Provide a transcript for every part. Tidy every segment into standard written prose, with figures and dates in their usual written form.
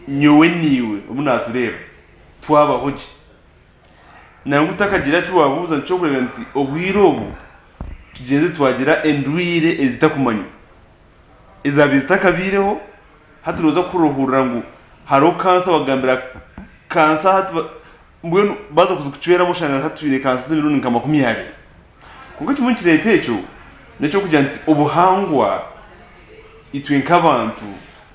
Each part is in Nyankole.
nyowe naiwe obu naatureeba twabaho gye. Nangwa otakagira eki waabuuza nikyo orikureeba nti obwire obu tugyenze twagira endwaire ezitakumanywa ezaabaire zitakabaireho hati nooza kuhurira ohurira ngu hariho kansa bakugambira kansa hati mbwenu baaza kuzikucweramu oshanga hati twine kansa z'emirundi nka 20. Kwonka ekimwe nikireeta ekyo n'eky'okugira nti obuhangwa itwe nk'abantu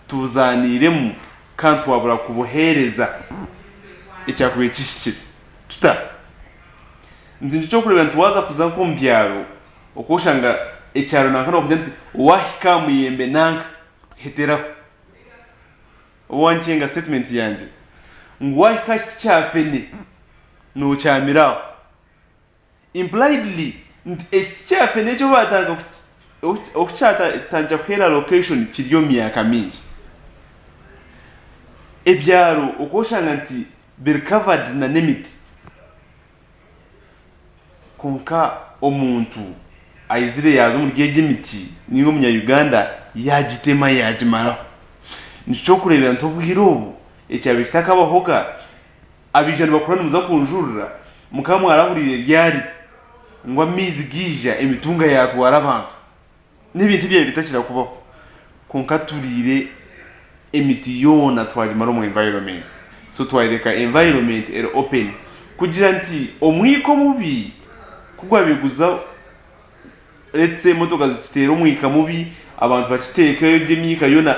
tubuzaaniiremu kandi twabura kubuheereza ekyakubaire kihikire. Tuta? Nti nikyo ky'okureebera nti waaza kuza nk'omu byaro okooshanga ekyaro nanka nibakugira nti waahika aha muyembe nanka heteraho. Oba wankyenga statement yangye ngu waahika aha kiti kya fene nookyamira aho. Impliedly nti ekiti kya fene ekyo obu baatandika oku kyatandikira kuheera location kiri omu myaka mingi. Ebyaro okooshanga nti biri covered na n'emiti kwonka omuntu aizire yaaza omuri egyo emiti ninga omunya Uganda yaagitema yaagimaraho. Nikyo ky'okureebera nti obwire obu ekyabaire kitakabahoga Abaija nibakura nimuza kunjurira, mukaba mwarahuriire ryari ngu amaizi gaija emitunga yaatwara abantu? N'ebintu ebyabaire bitakira kubaho. Kwonka turiire emiti yoona twagimara omu environment. So twareka environment eri open kugira nti omwika omubi ku gwabaire guza let's say emotoka zikiteera omwika mubi, abantu bakiteeka egyo emyika yoona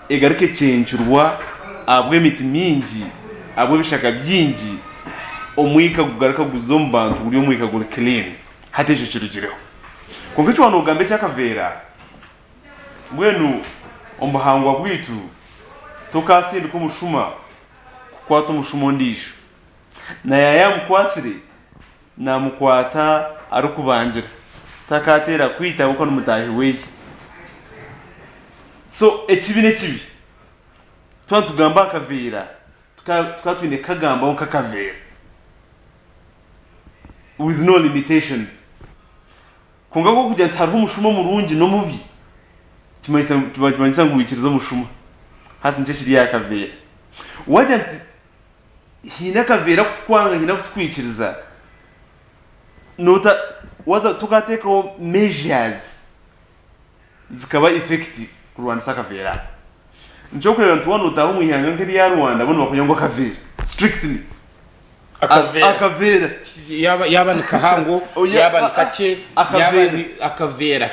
egaruka ecencurwa ahabw'emiti mingi, ahabw'ebishaka bingi, omwika gugaruka guza omu bantu guri omwika guri clean. Hati ekyo kirugireho. Kwonka eki waaba noogamba eky'akaveera, mbwenu omu buhangwa bwaitu tokaasindika omushuma kukwata omushuma ondiijo. Na yaaba yaamukwatsire, Naamukwata arikubangira, takaateera kwita ahabw'okuba ni mutaahi we. So ekibi n'ekibi. Twaba nitugamba aha kaveera, tukaba twine kukagambaho nk'akaveera with no limitations. Kwonka ku orikugira nti hariho omushuma omurungi n'omubi, nikimanyisa ngu waikiriza omushuma. Hati nikyo ekiri aha kaveera. Waagira nti Haine akaveera akutukwanga haine akutukwikiriza nota waza tokateekaho measures zikaba effective kurwanisa akaveera ako. Nikyo orikureeba nti waaba notaaha omu ihanga nk'erya Rwanda bo nibakugira ngu akaveera strictly. Akaveera. Akaveera. Yaaba yaaba ni kahango, Oya, yaaba ni a- a- kakye, yaaba akaveera. ni akaveera.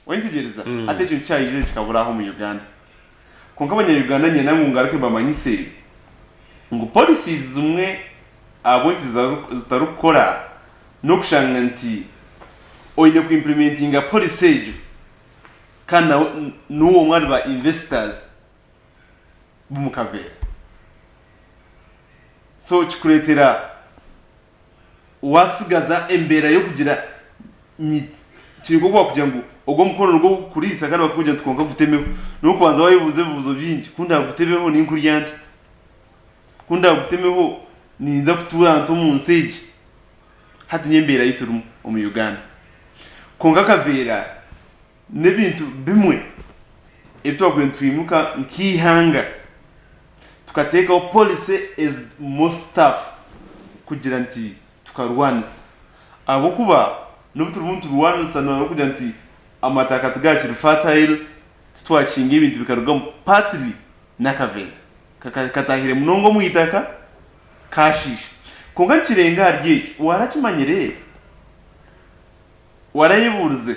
Wayetegyereza? Hati ekyo nikyaijire kikabura aha omu Uganda. Kwonka abanya-Uganda niinyenda ngu ngaruke mbamanyise ngu policies zimwe ahabw'enki zitarikukora n'okushanga nti oine ku implementinga policy egyo kandi nawe niwe omwe ahari ba investors b'omu kaveera. So kikureetera Watsigaza embeera y'okugira nyi kiri nk'oku bakugira ngu ogu omukono nigwo gukuriisa kandi bakakugira nti kwonka gutemeho. N'okubanza wayebuuza ebibuuzo bingi, ku ndaagutemeho ninkurya nta? Ku ndaagutemeho ninza kutuura nta omu nsi egi? Hati niyo embeera ei turimu omu Uganda. Kwonka akaveera n'ebintu bimwe ebi twakubaire nitwimuka nk'eihanga tukateekaho policy as most tough kugira nti tukarwanisa ahabw'okuba n'obu turimu niturwanisa n'okugira nti amataka tigakiri fertile titwakihinga ebintu bikarugamu partly n'akaveera katahire munonga omu itaka kashiisha kwonka nikirenga ahari ekyo warakimanyire? Warayebuurize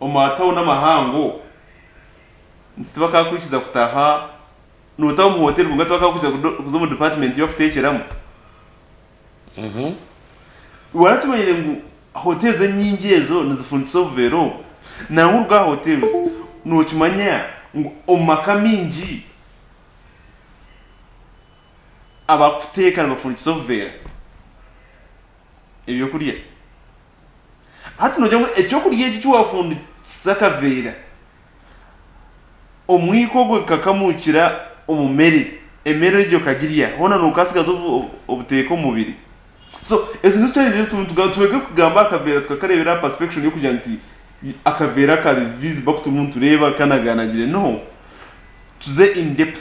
omu matawuni amahango nti tibakakwikiza kutaha notaha omu hoteri kwonka tibakakwikiza kuza omu department eyi bakutekyeramu? Warakimanyire ngu hotels enyingi ezo nizifundikisa obuveera obu? Nangwa oruga aha hotels nokimanya ngu omu maka maingi abakuteeka nibafundikisa obuveera? Ebyokurya. Hati noogira ngu ekyokurya eki eki waafundikisa akaveera, omwika ogwo gukakamuukira omu mere, emere egyo okagirya, hoona nookatsigaza obuteeka omu mubiri? So, ezo nizo challenges ezi turimu tugamba. Tureke kugamba aha kaveera tukakareebera aha perspection y'okugira nti akaveera kari visible aku turimu nitureeba kanaganagire. No. Tuze in depth.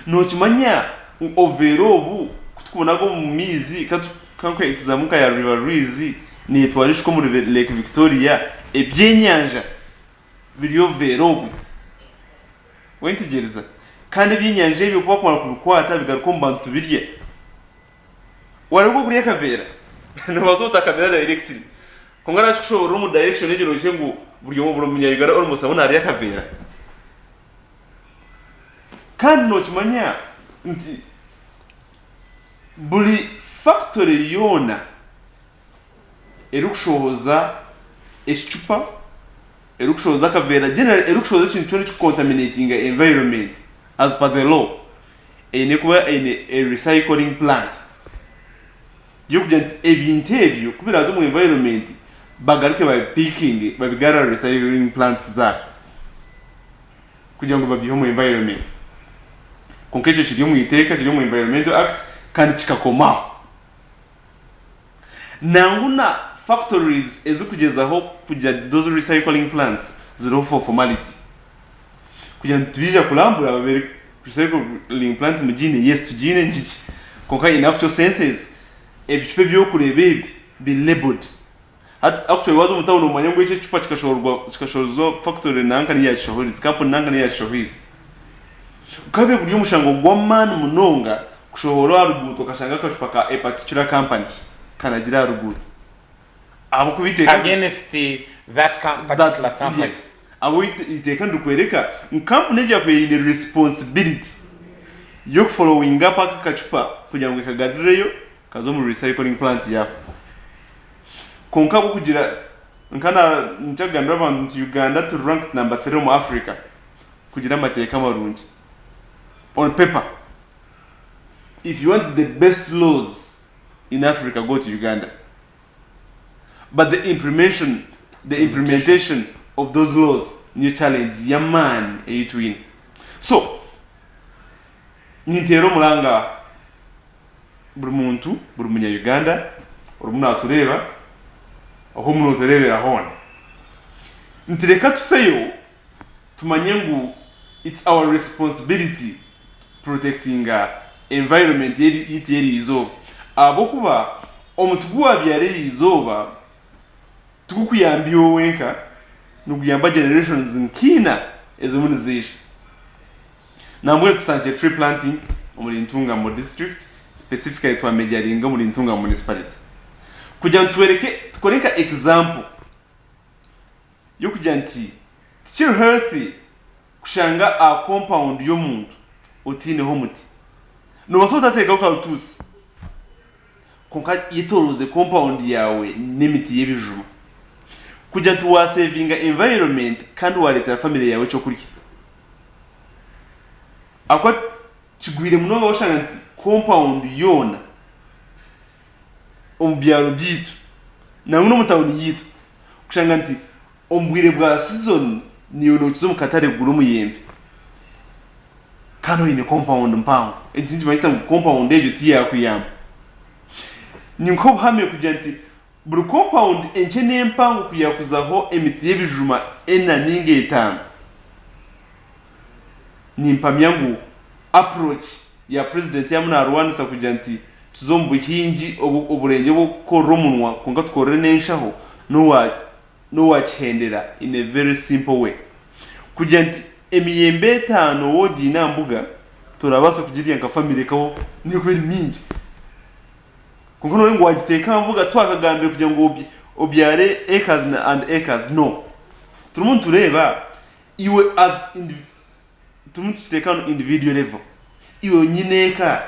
Nookimanya ngu obuveera obu ku tukubunaga omu maizi, ka nkuhe example nka ya River Rwizi neetwara eshuka omuri Lake Victoria, ebyenyanja biri obuveera obwe. Wentegyereza? Kandi ebyenyanja ebyo ku bakumara kubikwata bigaruka omu bantu tubirya. Waareeba okurya akaveera, noobaasa otakamira directly. Kwonka naakikushoboorora omu direction egyo nogira ngu buri omwe buri munya-Uganda almost ariyo naarya akaveera. Kandi nookimanya nti buri factory yoona erikushohoza ekicupa, erikushohoza akaveera, generally erikushohoza ekintu kyona ekikucontaminatinga environment as per the law, eine kuba eine a recycling plant y'okugira nti ebintu ebyo ku biraaze omu environment bagaruke babipikinge babigarure aha recycling plants zaabyo kugira ngu babiihe omu environment. Kwonka ekyo kiri omu iteeka, kiri omu Environmental Act kandi kikakoma aho. Nangwa na factories ezikugyezaho kugira those recycling plants ziriho for formality kugira ngu tibaija kurambura babereke recycling plant mugiine? Yes tugiine ngigi kwonka in actual senses ebicupa ebi orikureeba ebi biri labelled. Hati actually waaza omu town omanya ngu eki ekicupa kikashohorwa kikashohorezwa factory nanka niyo yakishohorize company nanka niyo yakishohoize. Gukabaire guri omushango gw'amaani munonga kushohora aha ruguuto okashanga akacupa ka a particular company kanagire aha ruguuto ahabw'okuba eiteeka Against that particular company. Yes. Ahabw'okuba eiteeka nirikworeka ngu kampuni egyo yakubaire eine responsibility y'okufollowinga up ako akacupa kugira ngu ekagarureyo kaze omu recycling plant yaabo. Kwonka ahabw'okugira nka nikyo kugambira abantu nti Uganda turi ranked number three omu Africa kugira amateeka marungi on paper. If you want the best laws in Africa go to Uganda but the implemention the implementation of those laws niyo challenge y'amaani ei twine. So ninteera omuranga aha buri muntu buri munya Uganda orimu natureeba ahu orimu notureebera hoona nti reka tufeyo tumanye ngu it's our responsibility protectinga environment yaitu y'eriizooba ahabw'okuba omuti gu wabyara eriizooba tigukuyamba iwe wenka, niguyamba generations nka ina ezirimu niziija. Nambwenu tutandikire tree planting omuri Ntungamo district specifically twamejaringa omuri Ntungamo municipality kugira ngu twereke tukore nka example y'okugira nti tikiri healthy kushanga aha compound y'omuntu otaineho omuti. Noobaasa otateekaho karutuusi kwonka yetooroze compound yaawe n'emiti y'ebijuma kugira nti waasevinga environment kandi waareetera family yaawe ekyokurya. Ahabw'okuba kigwire munonga washanga nti compound yoona omu byaro byaitu nangwa n'omu tawuni yaitu kushanga nti omu bwire bwa sizoni naiwe nookiza omu katare kugura omuyembe kandi oine kompawundi mpango. Eki nikimanyisa ngu kompawundi egyo tiyaakuyamba. Ninkuha obuhame kugira nti buri kompawundi enkye n'empango ku yaakuzaho emiti y'ebijuma ena nainga etaano, nimpamya ngu approach ya purezidenti yaaba naarwanisa kugira nti tuze omu buhingi oburengye bw'okukorera omunwa kwonka tukorere n'enshaho n'owakihendera in a very simple way kugira nti emiyembe etaano waaba ogiine aha mbuga torabaasa kugirya nka family ekaho n'ekuba eri mingi kwonka noreeba ngu wagiteeka aha mbuga tiwakagambire kugira ngu obyare acres and acres no turimu nitureeba iwe as Turimu nitukiteeka on individual level. Iwe nyineeka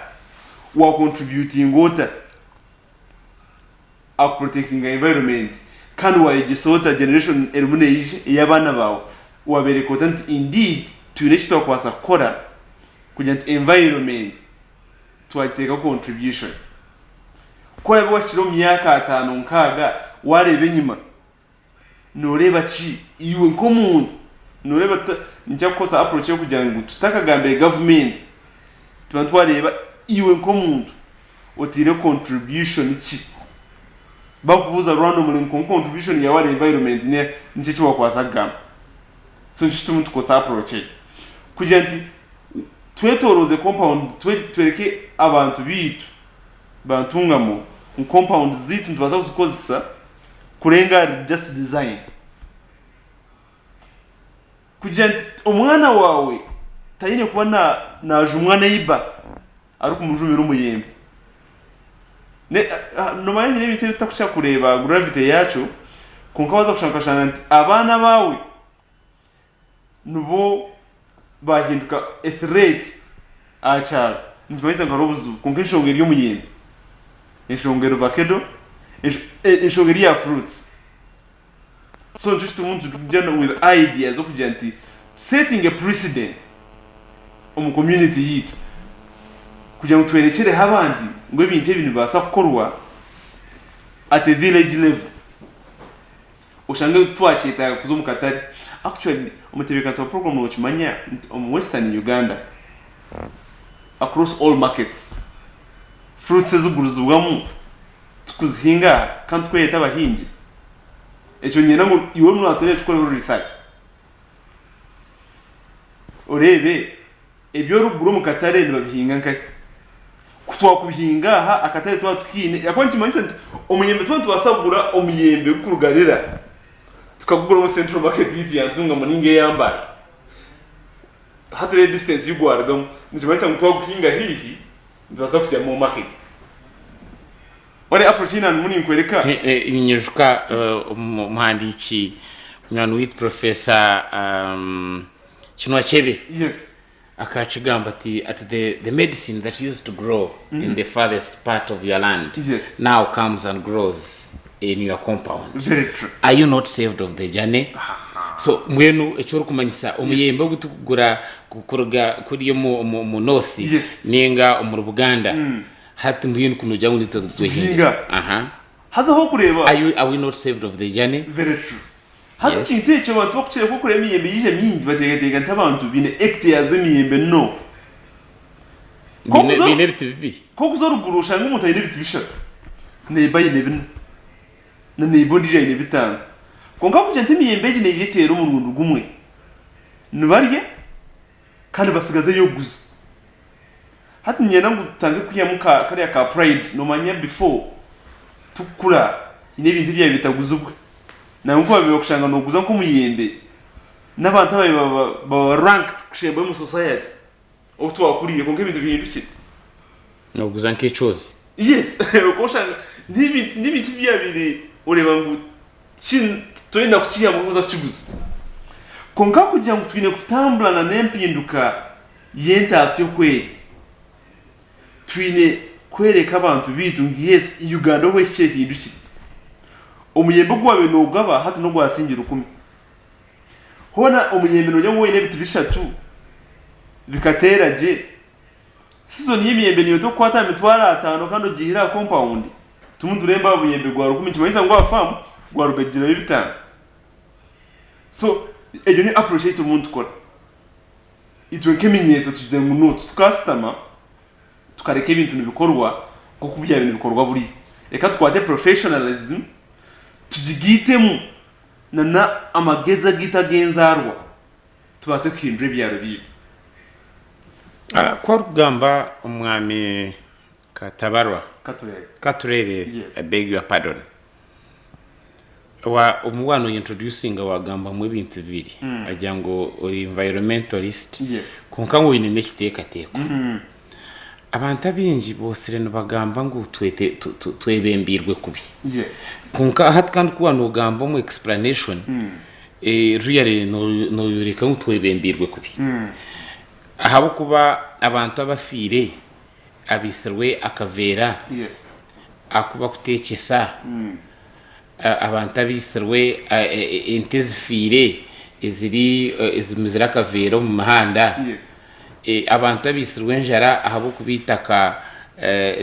wa contributinga ota aha ku protectinga environment kandi wayegyesa ota generation erimu neija ey'abaana baawe wabereka ota nti indeed twine eki twakubaasa kukora kugira nti environment twagiteekaho contribution. Ku oraabe wahikire omu myaka ataano nkaaga wareeba enyima Nooreeba ki iwe nk'omuntu? Nooreeba tuta? Niinyija kukozesa approach y'okugira ngu tutakagambire gavumenti, tubanze twareeba iwe nk'omuntu oteire contribution ki? Bakubuuza randomly ngu kwonka contribution yaawe ahari environment neeha, niki eki waakubaasa kugamba? So nikyo kituma tukozesa approach egyo. Kugira nti. Twetoroze compound twereke abantu baitu ba Ntungamo ngu compound zaitu nitubaasa kuzikozesa kurenga ahari just design. Kugira nti omwana waawe taine kuba najumwa neighbour arikumujumira omuyembe. Nomanya haine ebintu ebi otarikukira kureeba gravity yaakyo kwonka waaza kushanga okashanga nti abaana abaawe nibo baahinduka a threat aha kyaro, nikimanyisa ngu hariho obuzibu. Kwonka enshonga eri omuyembe, enshonga eri vakedo, enshonga eri aha fruits. So nikyo kituma nitugira with ideas z'okugira nti tusetinge precedent omu community yaitu kugira ngu twerekyereho abandi ngu ebintu ebi nibibaasa kukorwa at a village level. Oshange twakyetaaga kuza omu katare. Actually omutebeekanisa wa program nookimanya nti omu western Uganda across all markets fruits ezigurizibwamu tukuzihinga aha kandi tukweyeta abahingi. Ekyo niinyenda ngu iwe orimu naatureeba okikoreho research oreebe Ebi orikugura omu katare nibabihinga nkahi? Ku twakubihinga aha akatare twaba tukaine, ahakuba nikimanyisa nti omuyembe twaba nitubaasa kugura omuyembe gurikuruga Lira tukagugura omu Central Market yaitu ya Ntungamo nainga eya Mbale, hati reeba distance ei gwarugamu, nikimanyisa ngu twaguhinga haihi nitubaasa kugira more market. Wareeba approach ei naaba ndimu ninkworeka? Ninyijuka omuhandiiki munywani waitu Professor Chinua Achebe Yes. akakigamba ati ati the, the medicine that used to grow in the farthest part of your land Yes. now comes and grows in your compound. Very true. Are you not saved of the journey? So mbwenu eki orikumanyisa omuyembe ogu tukugura kuruga kuriya omu, omu, omu north Yes. ninga omuri Buganda hati mbwenu ku nogira ngu nitwe twehinga. Tuhinga. Aha. Haza ahu orikureeba. Are you, are we not saved of the journey? Very true. Haza Yes. ekintu ekyo abantu bakukira ku orikureeba emiyembe yaija mingi bateekateeka nti abantu baine hectares z'emiyembe no. Ku Baine orikuza baine ebiti bibiri. ku orikuza oruguru oshanga omuntu aine ebiti bishatu, neighbour aine bina, na neighbour ondiijo aine bitaano. Kwonka kugira nti emiyembe egi neija eteera omurundi gumwe, nibarya kandi batsigaza ey'okuguza. Hati niinyenda ngu tutandike kwihamu ka kariya ka pride, noomanya before tukukura haine ebintu ebyabaire bitaguzibwa. Nangwa ku baabaire bakushanga nooguza nk'omuyembe, n'abantu abaabaire baba baba ranked kushembayo omu society obu twakuriire kwonka ebintu bihindukire. Nooguza nk'ekyozi. Yes, okaba oshanga n'ebintu n'ebintu ebyabaire oreeba ngu Kinu titwine kukiihamu kuza kukiguza. Kwonka kugira ngu twine kutamburana n'empinduka y'entaasya oku eri, twine kworeka abantu baitu ngu yes, Uganda obu ehikire ehindukire. Omuyembe ogu waabaire noogaba hati n'ogwa siringi rukumi. Hoona omuyembe noogira ngu waine ebiti bishatu bikateera gye, Sizoni y'emiyembe niyo tokukwata aha mitwaro atano kandi ogiihire aha kompawundi, tumu nitureeba aha muyembe gwa rukumi nikimanyisa ngu aha faamu gwaruga kugirayo bitaano. So egyo niyo approach ei turimu nitukora. Itwe nk'eminyeeto tugizire ngu no titukasitama tukareka ebintu nibikorwa nk'oku byabaire nibikorwa buriya. Reka tukwate professionalism tugigaitemu na n'amagezi agaitu ag'enzaarwa. tubaase kuhindura ebyaro byaitu. Ku orikugamba omwami Katabarwa, Katureebe. Katureebe, Yes. I beg your pardon. Wa omu waaba noyintroducinga waagambamu ebintu bibiri. Wagira ngu ori environmentalist Yes. kwonka ngu oine n'ekiteekateeko. Abantu abaingi bootsire nibagamba ngu twete tu- tu- twebembeirwe kubi. Yes. Kwonka hati kandi ku waaba noogamba omu explanation, Really noyoreka ngu twebembeirwe kubi ahabw'okuba abantu abafiire abaitsirwe akaveera aku bakuteekyesa, abantu abaitsirwe ente ezifiire eziri ezimizire akaveera omu mihanda, abantu abaitsirwe enjara ahabw'okuba eitaka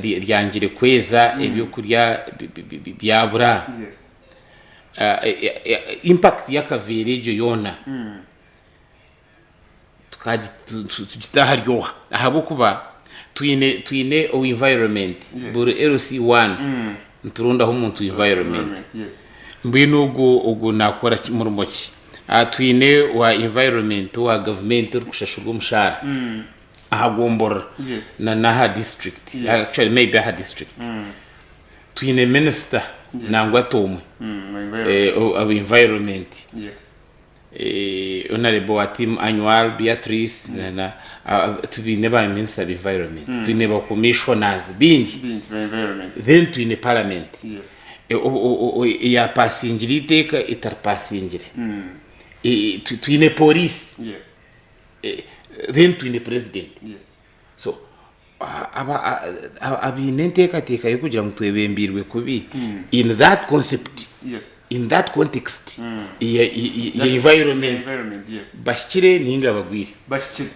ryangire kweza ebyokurya byabura. Impact y'akaveera egyo yoona tugite ahari oha? Ahabw'okuba twine twine owa environment buri LC one niturondaho omuntu wa environment mbwenu ogwo ogwo nakora ki murimo ki? Twine owa environment owa gavumenti orikushashurwa omushaara. Aha gomborora Yes. na n'aha district Yes. actually maybe aha district twine minister nangwa ati omwe Mm, environment. eh, o- environment Yes. eh, honorable Atim Annual Beatrice na, na twine ba minister of environment twine ba commissioners bingi Bingi ba environment. then twine parliament Yes. E, o- o- o- eyapasingire iteeka etaripasingire E, twine police Yes. E, then twine president Yes. so aba abaine enteekateeka y'okugira ngu twebembeirwe kubi in that concept Yes. in that context ya ya environment Environment, yes. bahikire ninga bagwire Bahikire.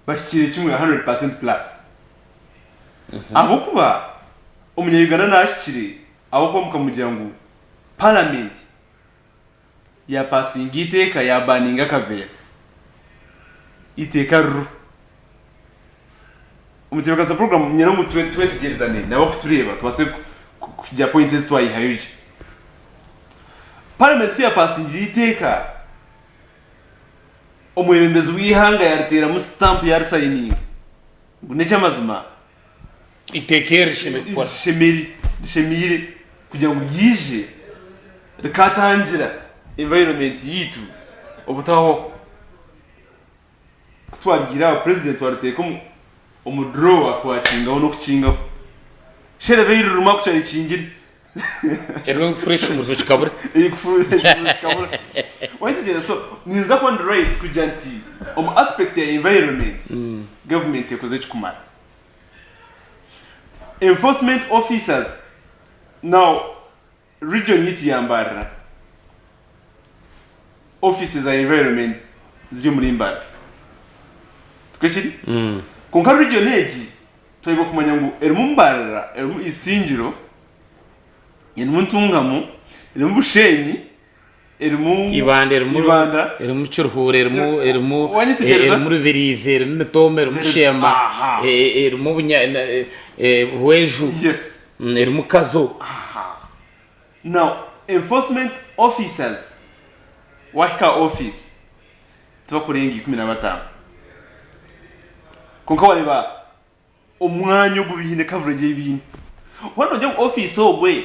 Bahikire kimwe 100% plus. Ahabw'okuba omunya-Uganda nahikire ahabw'okuba mukamugira ngu parliament yapasinga eiteeka yabaninga akaveera. Eiteeka ririho. Omu tebeekanisa program nyenda ngu twetegyerezane n'abarikutureeba tubaase kugira point ezi twayihayo gye. Parliament ku yapasingire eiteeka, omwebembezi w'eihanga yariteeramu stamp yarisayininga ngu n'eky'amazima. Eiteeka eri rishemereire kukora. Rishemeire kugira ngu ryije rikatangira environment yaitu obutahwaho. Ku twagiire aha president twariteeka omu drawer twakingaho n'okukingaho. Shereva ei ririmu aku kyarikingire. Eriho ekifuro ekishumuruzo kikabura. Ekifuro ekishumuruzo kikabura. Wayetegereza so ninza kuba ndi right kugira nti omu aspect ya environment government ekoze ekikumara. Enforcement officers now Region yaitu ya Mbarara, office za environment ziri omuri Mbarara. Tikwo kiri? Kwonka region egi twayebwa kumanya ngu erimu Mbarara, erimu Isingiro, erimu Ntungamo, erimu Bushenyi, erimu Ibanda erimu Ibanda. erimu Kiruhura erimu erimu Wanyetegyereza? erimu Rubirizi erimu Mitooma erimu Sheema Aha. e- e- erimu Bunya na- e- e, Rweju Yes. Erimu Kazo. Now enforcement officers wahika aha office tibakurenga 15 kwonka wareeba omwanya ogu biine coverage ei biine waaba nogira ngu office ogwe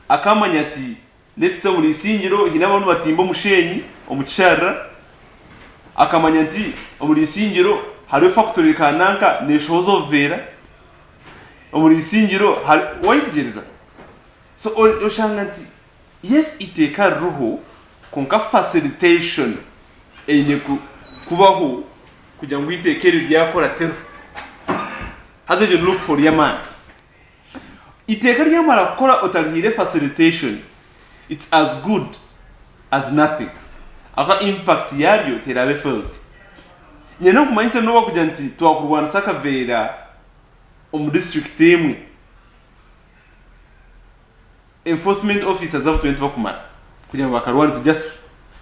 akamanya ati let's say omuri Isingiro haine abantu nibatimba omusheenyi omu kisharara akamanya nti omuri Isingiro hariyo factory kananka neshohoza obuveera omuri Isingiro hari wayetegyereza So oshanga nti yes eiteeka ririho kwonka facilitation eine kubaho kugira ngu eiteeka eryo ryakora tiriho. Haza egyo ni loophole y'amaani. Eiteeka ryamara kukora otarihaire facilitation it's as good as nothing ahakuba impact yaryo teraabe felt. Nyenda nkumanyise n'obu bakugira nti twakurwanisa akaveera omu district emwe, Enforcement officers abu twine tibakumara kugira ngu bakarwanisa just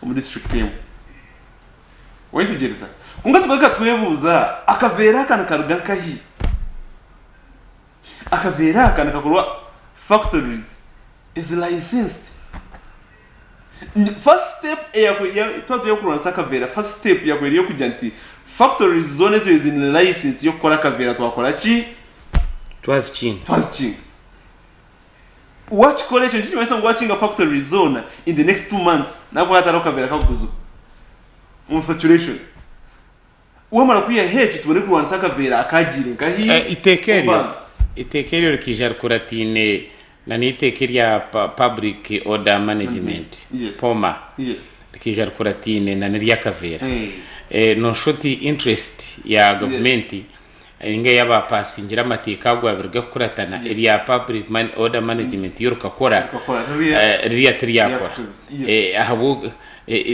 omu district emwe. Wayetegyereza? Kwonka tugaruka twebuuza akaveera aka nikaruga nkahi? Akaveera aka nikakorwa factories ezi licensed. First step twaba turi kurwanisa akaveera first step yakubaire ey'okugira nti factories zoona ezibaire ziine license y'okukora akaveera twakora ki? Twazikinga. Twazikinga. Wakikora ekyo nikimanyisa ngu wakinga factories zoona in the next 2 months nakuba hatariho kaveera kakuguzibwa omu circulation. Wamara kwihaho ekyo tubone kurwanisa akaveera akagiire nkahi Eiteeka omu eryo bantu. Eiteeka eryo rikaija rikurataine na n'eiteeka erya Public Order Management, POMA, rikaija rikurataine na n'ery'akaveera. Noshusha oti interest ya gavumenti Ninga ey'abaapasingire amateeka ago abiri gakukuratana, erya Public Order Management yo rikakora, ririya tiryakora. Ahabwo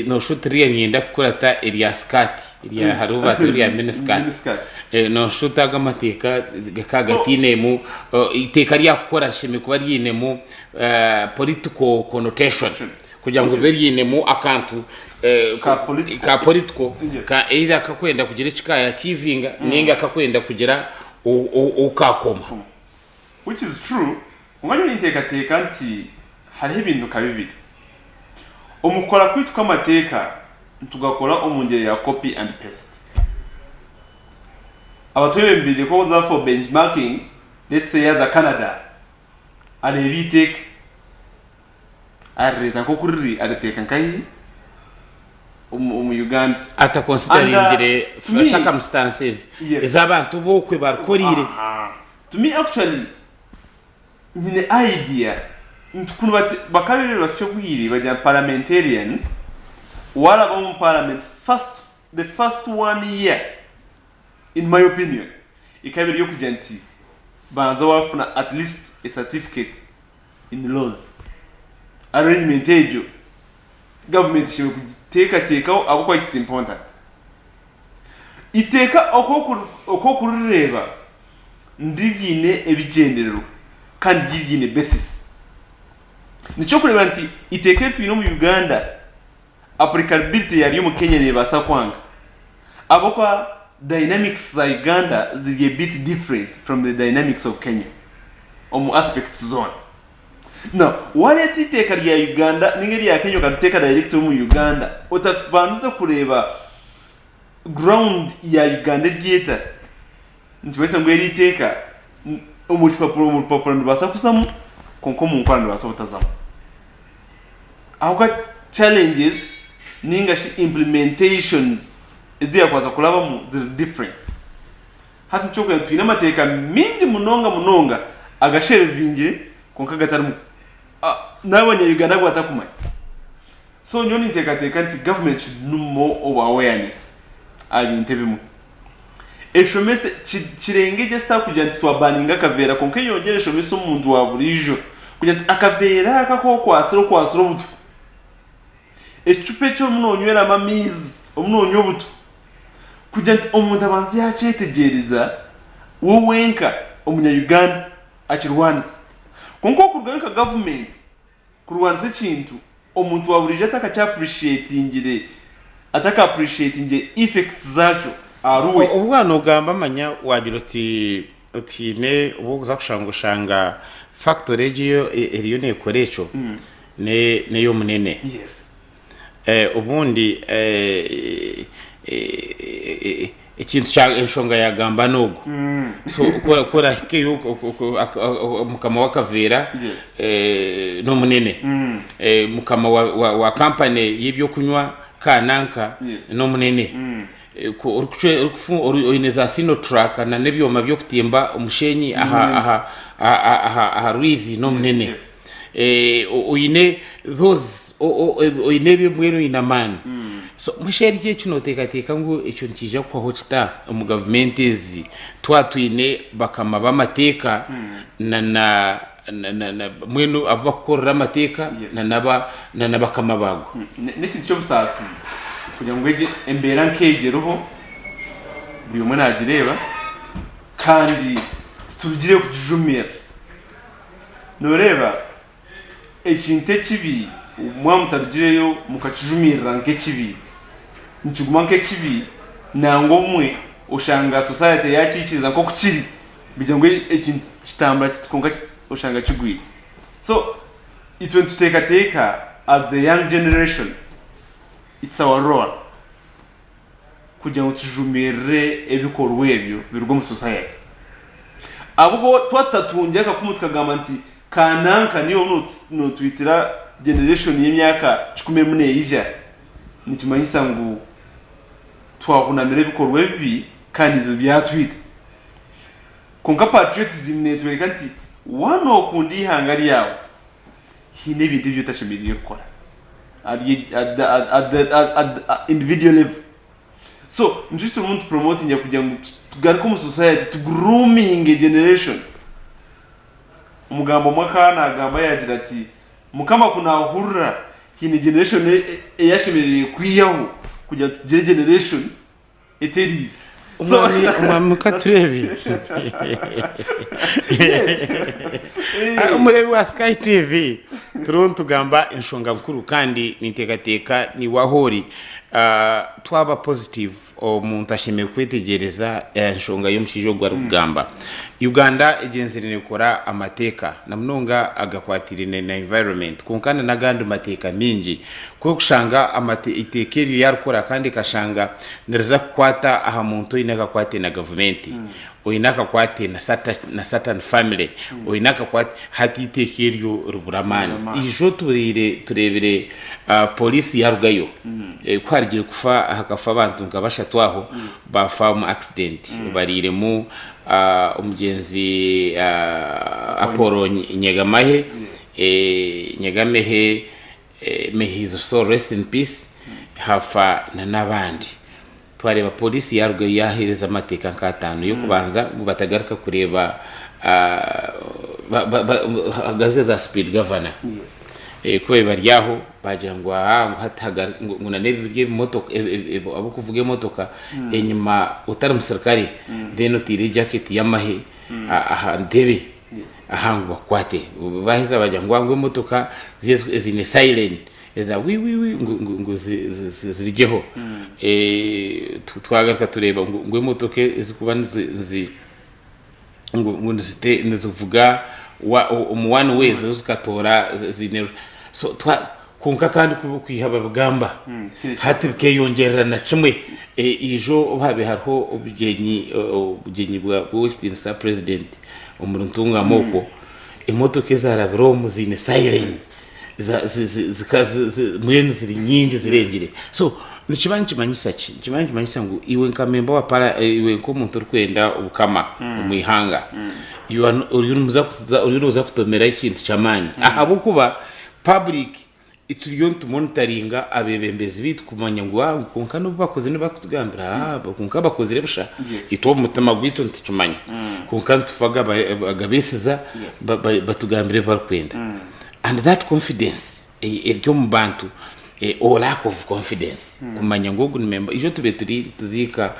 noshusha oti ririya niryenda kukurata erya sikaati, erya hariho baata erya mini sikaati. Noshusha oti ago amateeka gakaba gatainemu, eiteeka ryakukora rishemereire kuba ryinemu political connotation. Kugira ngu ribe ryinemu akantu Ka political. ka political Yes. ka either akakwenda kugira eki ka achievinga ninga akakwenda kugira ou kakoma. Which is true, kwonka nyowe ninteekateeka nti hariho ebintu nka bibiri. Omu kukora kwaitu kw'amateeka nitugakora omu ngyeri ya copy and paste. Abatwebembeire ku oza for benchmarking let's say yaza Canada areeba eiteeka arireeta nk'oku riri ariteeka nkahi? Omu Uganda. Ataconsideringire circumstances ezi abantu b'okwe barikoriire. To me actually nyine idea nti kunu bakabaire nibasya obwire bagira ngu parliamentarians waraba omu parliament first the first one year in my opinion ekaba eri ey'okugira nti banza wafuna at least a certificate in laws. Arrangement egyo government eshemereire kugiteekateekaho ahabw'okuba it's important. Eiteeka oku okurireeba niriine ebigyendererwa kandi ririine basis. Nikyokureeba nti eiteeka eri twine omu Uganda applicability yaryo omu Kenya nebaasa kwanga ahabw'okuba dynamics za Uganda ziri a bit different from the dynamics of Kenya omu aspects zoona. Now wareeta eiteeka rya Uganda ninga erya Kenya okariteeka direct omu Uganda otabandize kureeba ground ya Uganda eri eta, nikimanyisa ngu eri iteeka omu rupapura omu rupapura niribaasa kuzamu kwonka omu nkora niribaasa obutazamu. Ahabw'okuba challenges ninga shi implementations ezi yakubaasa kurabamu ziri different. Hati nikyo orikureeba twine amateeka maingi munonga munonga agasherevingire kwonka agatarimu n'abanya Uganda agu batakumanya. So nyowe ninteekateeka nti government should do more of awareness aha bintu ebimwe. Eshomese kirenge just aha kugira nti twabaninga akaveera kwonka eyongyere eshomese omuntu wa buriijo kugira nti akaveera aka aku okwatsire okwatsire obuto, ekicupa eki orimu nonyweramu amaizi orimu nonywa obuto kugira nti omuntu abanze yakyetegyereza we wenka omunya Uganda akirwanise. Kwonka okurugayo nka government kurwanisa ekintu omuntu wa buriijo atakaki appreciatingire ataka appreciatingire effects zaakyo ahari we. Obu waaba noogamba manya waagira oti oti haine obu orikuza kushanga oshanga factory egyo eyo eriyo neekora ekyo n'ey'omunene. Yes. Obundi ekintu kya enshonga yagamba n'ogu so ku orahikeyo mukama w'akaveera n'omunene mukama wa kampani y'ebyokunywa kananka n'omunene oine za sinotraka na n'ebyoma by'okutimba omushenyi aha rwizi n'omunene. Oine those oine ebyo mbwenu oine amaani so mbwenu shi eki eki nooteekateeka ngu ekyo nikiija kuhwaho kita omu gavumenti ezi twaba twine bakama b'amateeka na na mbwenu abu bakukorera amateeka na n'aba na n'abakama baago. N'ekintu ky'obusaasi kugira ngu egi embeera nk'egi eriho buri omwe naagireeba kandi titurugire kugijumirira. Nooreeba, ekintu ekibi mwaba mutarugireyo mukakijumirira nk'ekibi, nikiguma nk'ekibi nangwa obumwe oshanga society yakiikiriza nk'oku kiri kugira ngu ekintu kitambura kiti kwonka oshanga kigwire. So itwe nituteekateeka as the young generation it's our role kugira ngu tujumirire ebikorwa ebyo biruge omu society. Ahabw'okuba twatutatungira akakumu tukagamba nti kananka niiwe orimu notwitira generation y'emyaka kikumi erimu neija, nikimanyisa ngu twahunamira ebikorwa ebibi kandi itwe byatwita. Kwonka patriotism networeka nti waaba nokunda eihanga ryawe, haine ebintu ebi otashemereire kukora at the individual level. So nikyo turimu nitu promotinga kugira ngu tugaruke omu society tu groominge generation. Omugambo omwe akaba nagamba yagira ati Mukama ku nahurira haine generation ei ashemereire kwihaho kugira ngu tugire generation eteriire. So Omwami omwami Katureebe yes. Omureebi wa Sky TV turiho nitugamba enshonga nkuru kandi ninteekateeka niiwe ahu ori. Twaba positive omuntu ashemereire kwetegyereza enshonga y'omushaija ogu arikugamba. Uganda egyenzire nekora amateeka na munonga agakwatiraine na environment kwonka na n'agandi mateeka maingi. Ku orikushanga eiteeka eryo yarikora kandi ekashanga niriza kukwata aha muntu oine akakwate na gavumenti, oine akakwate na certain family, oine akakwate, hati eiteeka eryo ribura amaani. Ijo tubaire tureebire police yarugayo ku harugire kufa hakafa abantu nka bashatu aho bafa omu accident bariiremu omugyenzi Apollo Nyegamahe, Nyegamehe may his soul rest in peace, hafa na n'abandi. Twareeba police yarugayo yahereza amateeka nk'ataano y'okubanza ngu batagaruka kureeba hagaruke za speed governor. Ku babaire bari aho bagira ngu aa ngu hati ngu na n'ebi biri ebimotoka ab'okuvuga emotoka enyima otari musirikare then oteire jacket y'amahe aha ntebe aha ngu bakukwate. Baaheza bagira ngu ngu emotoka eziine siren eza wi wi wi ngu zirugyeho. Twagaruka tureeba ngu emotoka ezirikuba ngu nizivuga omu one way zo zikatoora ziine so kwonka kandi kwiha babigamba hati bikeyongyerera na kimwe. Ijo obu haabaire hariho obugyenyi obugyenyi bw'owekitiinisa purezidenti omuri Ntungamo okwo, emotoka ezarabire omu ziine siren mbwenu ziri nyingi zirengire. So nikiba nikimanyisa ki? Nikiba nikimanyisa ngu iwe nka memba wa para iwe nk'omuntu orikwenda obukama omu ihanga, you are oriyo noza oriyo noza kutomera ekintu ky'amaani ahabw'okuba public turiyo nitumonitaringa abeebembezi baitu kumanya ngu kwonka n'obu bakozire nibi barikutugambira kwonka bakozire busha itwe omu mutima gwaitu nitukimanya kwonka nitufa agabeesiza batugambire ebi barikwenda. And that confidence eri omu bantu or lack of confidence kumanya ngu ogu ni member ijo tubaire turi nituziika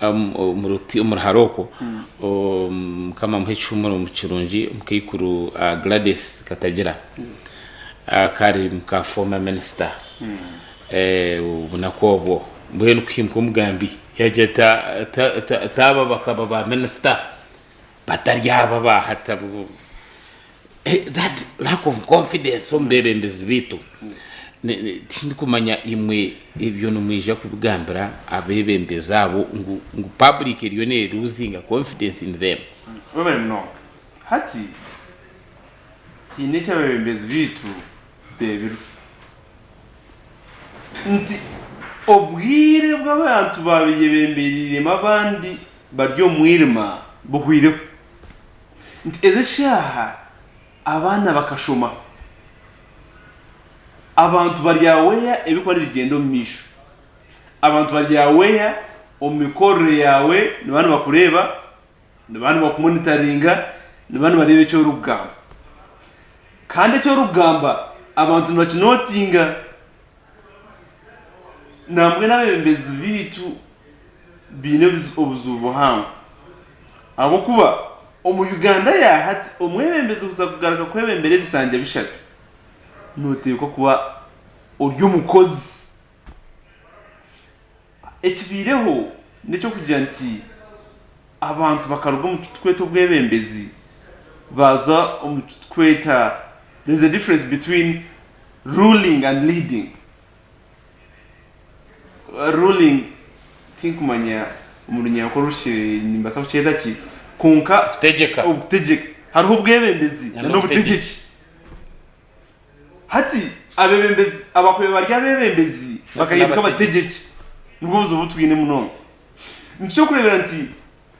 omu ruhara okwo mukama amuhe ekihumuro kirungi omukaikuru Gladys Katagira akaba ari muka former minister obunaku obwo mbwenu kuhimuka omugambi yagira ati aba bakaba ba minister batari aba aba hati. That lack of confidence omu beebembezi baitu, tindikumanya imwe ebyo nimwija kubigambira abeebembezi abo ngu ngu public eriyo neeruzinga confidence in them. Webare munonga. Hati haine eki abeebembezi baitu beebirwe. Nti obwire obu abantu baayebemberiiremu abandi bari omu mwirima buhweireho. Nti ezi eshaaha abaana bakashoma, abantu bari aware ebirikuba nibigyenda omu maisho, abantu bari aware omu mikorere yaawe nibaba nibakureeba, nibaba nibakumonitaringa, nibaba nibareeba eki orikugamba. Kandi eki orikugamba abantu nibakinotinga. Nambwenu abeebembezi baitu baine obuzibu buhango ahabw'okuba omu Uganda ya hati omwebembezi kuza kugaruka kwebembera ebisanja bishatu noteekwa kuba ori omukozi. Ekibaireho n'eky'okugira nti abantu bakaruga omu kitukweta obwebembezi baaza omu kitukweta there is a difference between ruling and leading. Ruling tinkumanya omu runyankore orukiri nimbaasa kukyeta ki kwonka Kutegyeka. okutegyeka hariho obwebembezi Na na n'obutegyeki. Hati abebembezi abakubaire bari abebembezi bakahinduka abategyeki nibwo buzibu obu twine munonga. Nikyokurebera nti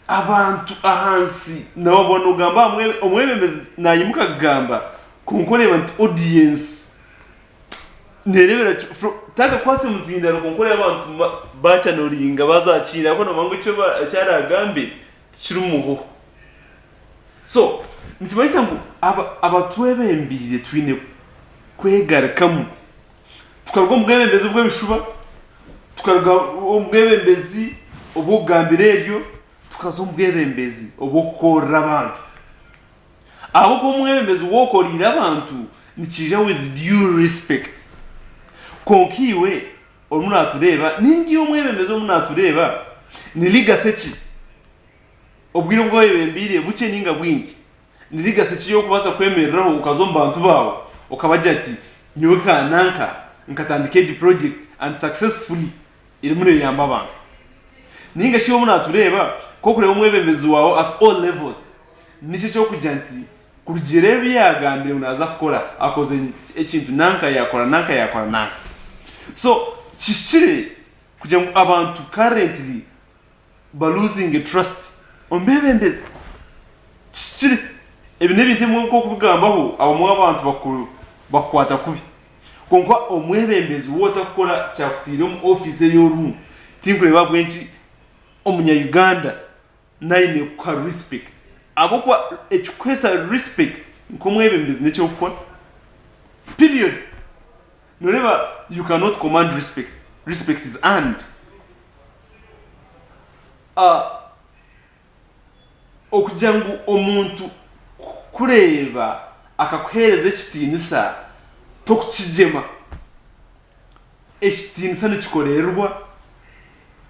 abantu ahansi nobona nogamba aha omwebembezi nayimuka kugamba kwonka oreeba nti audience nerebera takakwatsa omuzindaro kwonka oreeba abantu bachanoringa baza aha kindi ahabw'okuba nobamanya ngu eki aragambe tikirimu muhuuhu. So, nikimanyisa ngu abatwebembeire twine kwegarukamu tukaruga omu bwebembezi obw'ebishuba, tukaruga omu bwebembezi obw'okugambira eryo, tukaza omu bwebembezi obw'okukorera abantu. Ahabw'okuba omwebembezi w'okoreire abantu nikiija with due respect. Kwonka iwe. orimu naatureeba nainga iwe omwebembezi orimu naatureeba, ni legacy ki obwire obu wayebembeire bukye nainga bwingi, ni legacy ki ei orikubaasa kwemereraho okaza omu bantu baawe okabagira ati nyowe kananka nkatandika egi project and successfully erimu neeyamba abantu. Nainga shi iwe obu naatureeba, ku orikureeba omwebembezi waawe at all levels, niki eki orikugira nti Kurugiirira ebi yaagambire ngu naaza kukora, akoze ekintu nanka, yaakora nanka, yaakora nanka. So, kihikire kugira ngu abantu currently ba loosinge trust omu beebembezi. Kihikire. Ebi n'ebintu ebimwe nk'okubigambaho abamwe abantu bakukwata kubi. Kwonka omwebembezi waaba otakukora kyakutaire omu ofiisi ei orimu, tinkureeba ahabw'enki omunya Uganda naine kukuha respect ahabw'okuba ekikuhesa respect nk'omwebembezi n'eky'okukora period noreeba you cannot command respect, respect is earned Okugira ngu omuntu kukureeba akakuheereza ekitiinisa tokukigyema. Ekitiinisa nikikorerwa,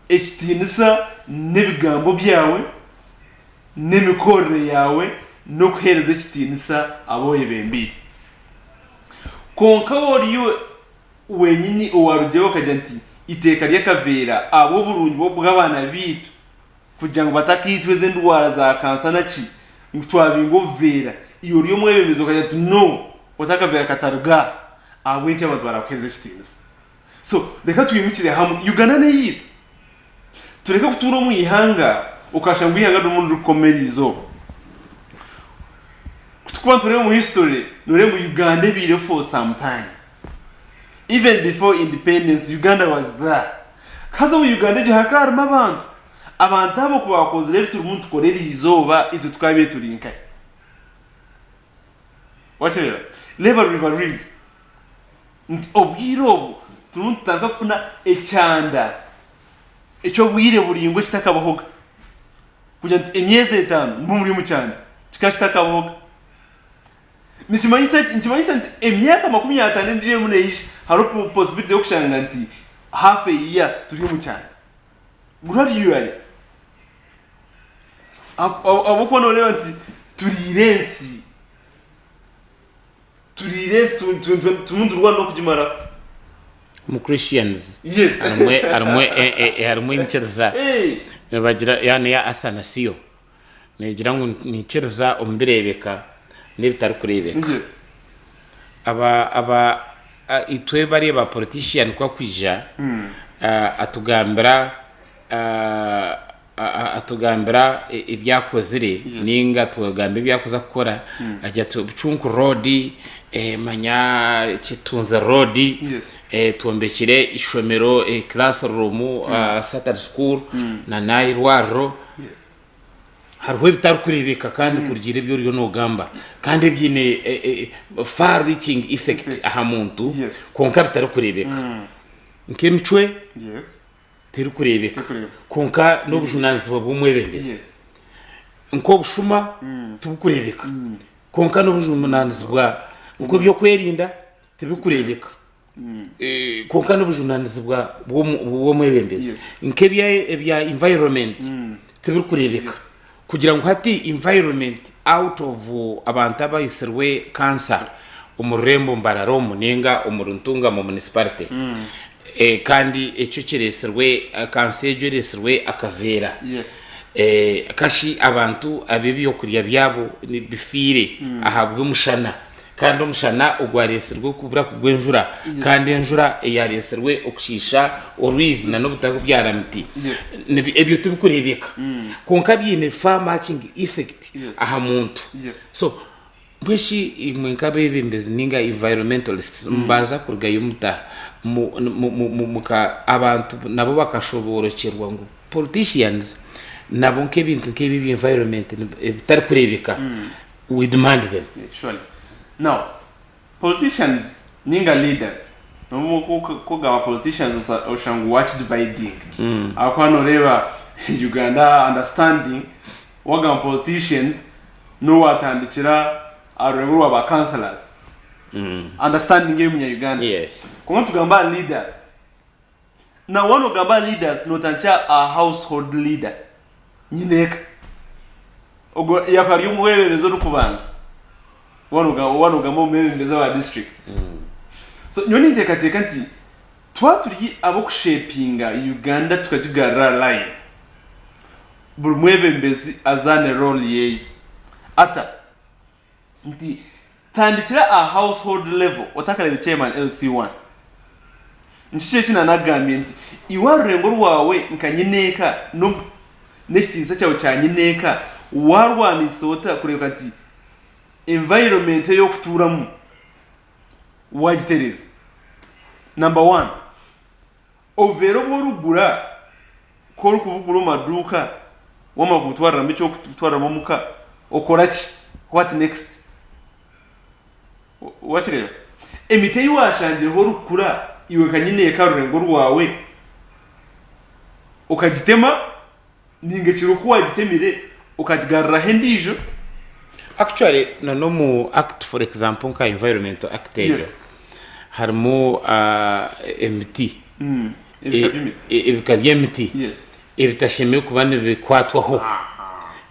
ekitiinisa n'ebigambo byawe, n'emikorere yaawe, n'okuheereza ekitiinisa abu oyebembeire. Kwonka waaba ori wenyini owaarugire okagira nti eiteeka ry'akaveera ahabw'oburungi bw'abaana baitu kugira ngu batakaitwa ezi endwara za kansa na ki, ngu twabinga obuveera, iwe ori omwebembezi okagira oti no, oti akaveera kataruga aha, ahabw'enki abantu barakuheereza ekitiinisa? So reka twimukire hamwe, Uganda n'eyaitu. Tureke kutuura omu ihanga okashanga ngu eihanga ririmu nirikukoma eriizooba. Ku turikuba nitureeba omu history, nooreeba ngu Uganda ebaireho for some time. Even before independence Uganda was there. Haza omu Uganda egyo hakaba harimu abantu. Abantu abo ku baakozire ebi turimu nitukora eri izooba itwe tukaabaire turi nkahi? Wakireeba? Reeba rivalries. Nti obwire obu turimu nitutandika kufuna ekyanda eky'obwire buraingwa ekitakabahoga. Kugira nti emyezi etaano nimwo muri omu kyanda kikaba kitakabahoga. Nikimanyisa ki? Nikimanyisa nti emyaka 50 endiijo erimu neija hariho possibility y'okushanga nti half a year turi omu kyanda. Gradually. Ahabw'okuba nooreeba nti turiire ensi, turiire ensi turimu niturwana n'okugimaraho. Omu Christians Yes. harimu harimu harimu enyikiriza Eh. nibagira ya neya asanasiyo negira ngu niikiriza omu bireebeka n'ebitarikureebeka. Yes. Aba aba itwe bariya ba politician ku akwija atugambira atugambira ebi akozire ninga atugambira ebi arikuza kukora agira ati Bucunku road manya Kitunzi road twombekire ishomero class room Saturday school na n'eirwariro. Hariho ebitarikureebeka kandi kurugiirira ebi oriyo noogamba kandi ebiine far reaching effect aha muntu kwonka bitarikureebeka. Nk'emicwe terikureebeka kwonka n'obujunaanizibwa bw'omwebembezi. Nk'obushuma tiburikureebeka kwonka n'obujunaanizibwa nk'eby'okwerinda tibirikureebeka. Kwonka n'obujunanizibwa bw'omwebembezi nk'ebya environment tibirikureebeka kugira ngu hati environment out of abantu abaitsirwe cancer omu rurembo Mbarara omu ninga omuri Ntungamo municipality kandi ekyo kiretsirwe cancer egyo eretsirwe akaveera kashi abantu abu ebyokurya byabo bifiire ahabw'omushana. Kandi omushana ogwareetsirwe okubura kugwa enjura, kandi enjura eyaareetsirwe okushiisha orwizi na n'obutabyara miti, ebyo tibikureebeka. Kwonka biine far marching effect aha muntu. So mbwenu shi imwe nk'abeebembezi ninga environmentalists mubanza kurugayo muta abantu nabo bakashoboorokyerwa ngu politicians nabo nk'ebintu nk'ebi ebya environment ebitarikureebeka we demand them. Surely. Now, politicians ninga leaders, nobu kugamba politicians oshusha ngu waki dividing. Ahakuba noreeba Uganda understanding, wagamba politicians nowatandikira aha rurengo rwa ba councillors. Understanding ey'omunya Uganda. Yes. Kwonka tugamba aha leaders. Na waaba noogamba aha leaders nootandikira aha household leader, nyineeka. Ogwo yakuba ari omwebembezi orikubanza waaba noogamba omwebembezi owa district. So nyowe ninteekateeka nti twaba turi ab'okushepinga Uganda tukagigarura aha line, buri mwebembezi azaane role yeye. Ata? Nti tandikira aha household level otakareeba chairman LC1. Nikyo eki nanagambye nti iwe aha rurengo rwawe nka nyineeka n'ekitiinisa kyawe kya nyineeka warwanisa ota kureebeka nti environment ei orikutuuramu wagitereeza. Number one, obuveera obu orikugura ku orikubugura omu maduuka wamara kubutwariramu eki orikutwariramu omuka okora ki? What next? Wakireeba? Emiti ei waashangireho orikukura iwe nka nyineeka aha rurengo rwawe okagitema nainga ekiro ku waagitemire okagigaruraho endiijo. Actually na n'omu act for example nka environmental act egyo Yes. harimu emiti Ebika by'emiti. ebika by'emiti Yes. ebitashemereire kuba nibikwatwaho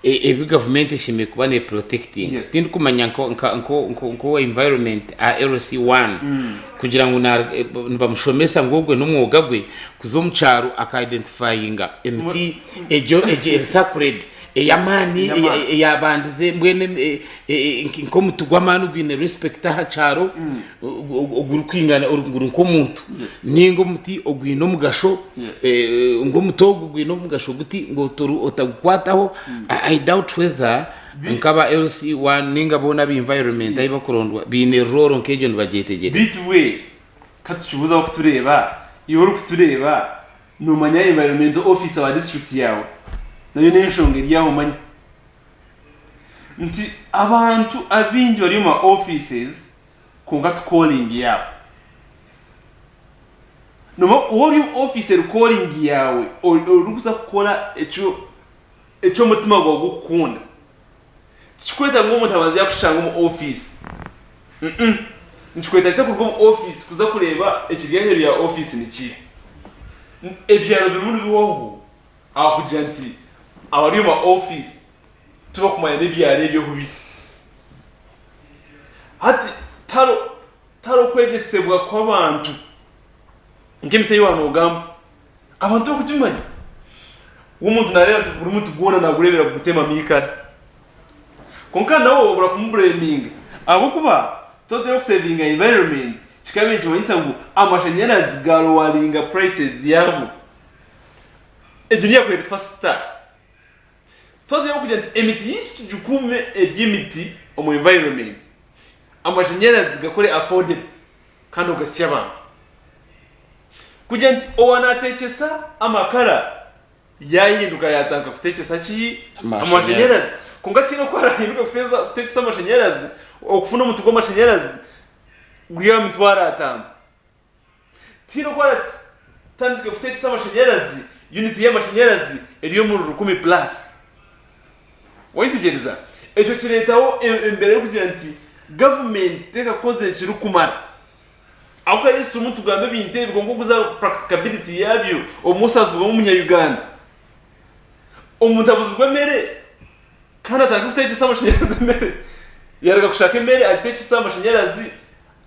ebi gavumenti eshemereire kuba ne protectinga. Yes. Tindikumanya nko- nka- nko- nko- nk'owa environment aha LC1 kugira ngu na- nibamushomesa ngu ogwe n'omwoga gwe kuza omu kyaro aka identifyinga emiti egyo egyo eri sacred ey'amaani Ey'amaani. eyabandize mbwenu nk'omuti gw'amaani ogwine respect aha kyaro ogurikwingana guri nk'omuntu Yes. ninga omuti ogwine omugasho Yes. ngu omuti ogu gwine omugasho guti ngu otagukwataho. I doubt whether nk'aba LC1 ninga boona aba environment ahu bakurondwa baine role nk'egyo nibagyetegyereza. Beitu we ka tukibuuze abarikutureeba, iwe orikutureeba noomanya environmental officer wa district yaawe? Nayo n'enshonga eri aho manya. Nti abantu abaingi bari omu ma offices kwonka ti calling yaabo. Noba waaba ori omu office eri calling yaawe, orikuza kukora eki omutima gwawe gurikukunda, tikikwetaaga ngu omuntu abanze yaakushanga omu office. Nikikwetaagisa kuruga omu office kuza kureeba ekiri aheeru ya office ni kiiha. Ebyaro birimu nibihwaho ahakugira nti abari omu ma office tibakumanya n'ebyaro ebyo oku biri. Hati tihariho kwegyesebwa kw'abantu nk'emiti ei waaba noogamba, abantu tibakugimanya. Omuntu naareeba nti buri muti gwona naagureebera kugutemamu eikara. Kwonka nawe obura kumubureeminga ahabw'okuba twateeraho kusevinga environment kikaba nikimanyisa ngu amashanyarazi gaarowaringa prices yaago. Egyo niyo yaakubaire first start. Twateeraho kugira nti emiti yaitu tugikuume eri emiti omu environment, amashanyarazi gakore affordable kandi ogasye abantu. Kugira nti owa naateekyesa amakara yaahinduka yaatandika kuteekyesa ki? Amashanyarazi. Kwonka tihaine oku araahinduke kuteekyesa amashanyarazi, okufuna omuti gw'amashanyarazi guri aha mitwaro ataano. Tihaine oku aratandike kuteekyesa amashanyarazi, unit y'amashanyarazi eri omuri rukumi plus. Wayetegereza? Ekyo kireetaho embeera y'okugira nti gavumenti tekakozire ekirikumara. Ahabw'okuba yes turimu nitugamba ebintu ebi kwonka okuza practicability yaabyo obumwe osaasibwamu omunya-Uganda. Omuntu abuzirwe emere kandi atandike kuteekyesa amashanyarazi emere, yaaruga kushaka emere agiteekyese amashanyarazi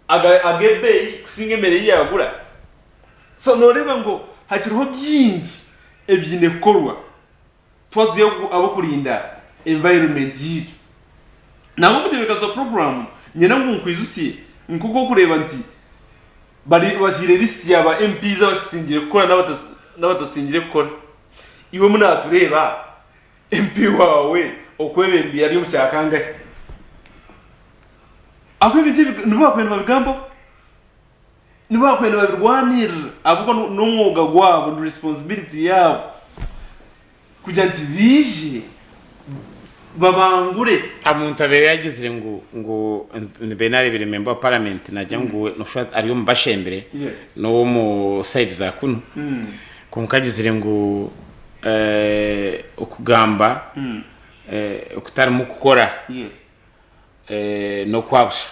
ag'ebeeyi kusinga emere ei yaagura. So nooreeba ngu hakiriho bingi ebiine kukorwa twaba turi ab'okurinda environment yaitu. Nangwa omutebeekanisa wa puroguraamu niinyenda ngu nkwijutsye nk'oku orikureeba nti bataire lisiti ya ba MPs abasingire kukora n'abatasingire kukora. Iwe omu naatureeba MP waawe okwebembeire ari omu kyakangahi? Ahabw'okuba ebintu ebi nibo baakubaire nibabigambaho, nibo baakubaire nibabirwanirira ahabw'okuba n'omwoga gwabo, ni responsibility yaabo kugira nti baije babangure. Omuntu abaire yagizire ngu ngu mbe narebire member wa parliament nagira ngu noshusha ari omu bashembire Yes. n'owomu side za kunu kwonka agizire ngu okugamba okutarimu kukora Yes. N'okwa busha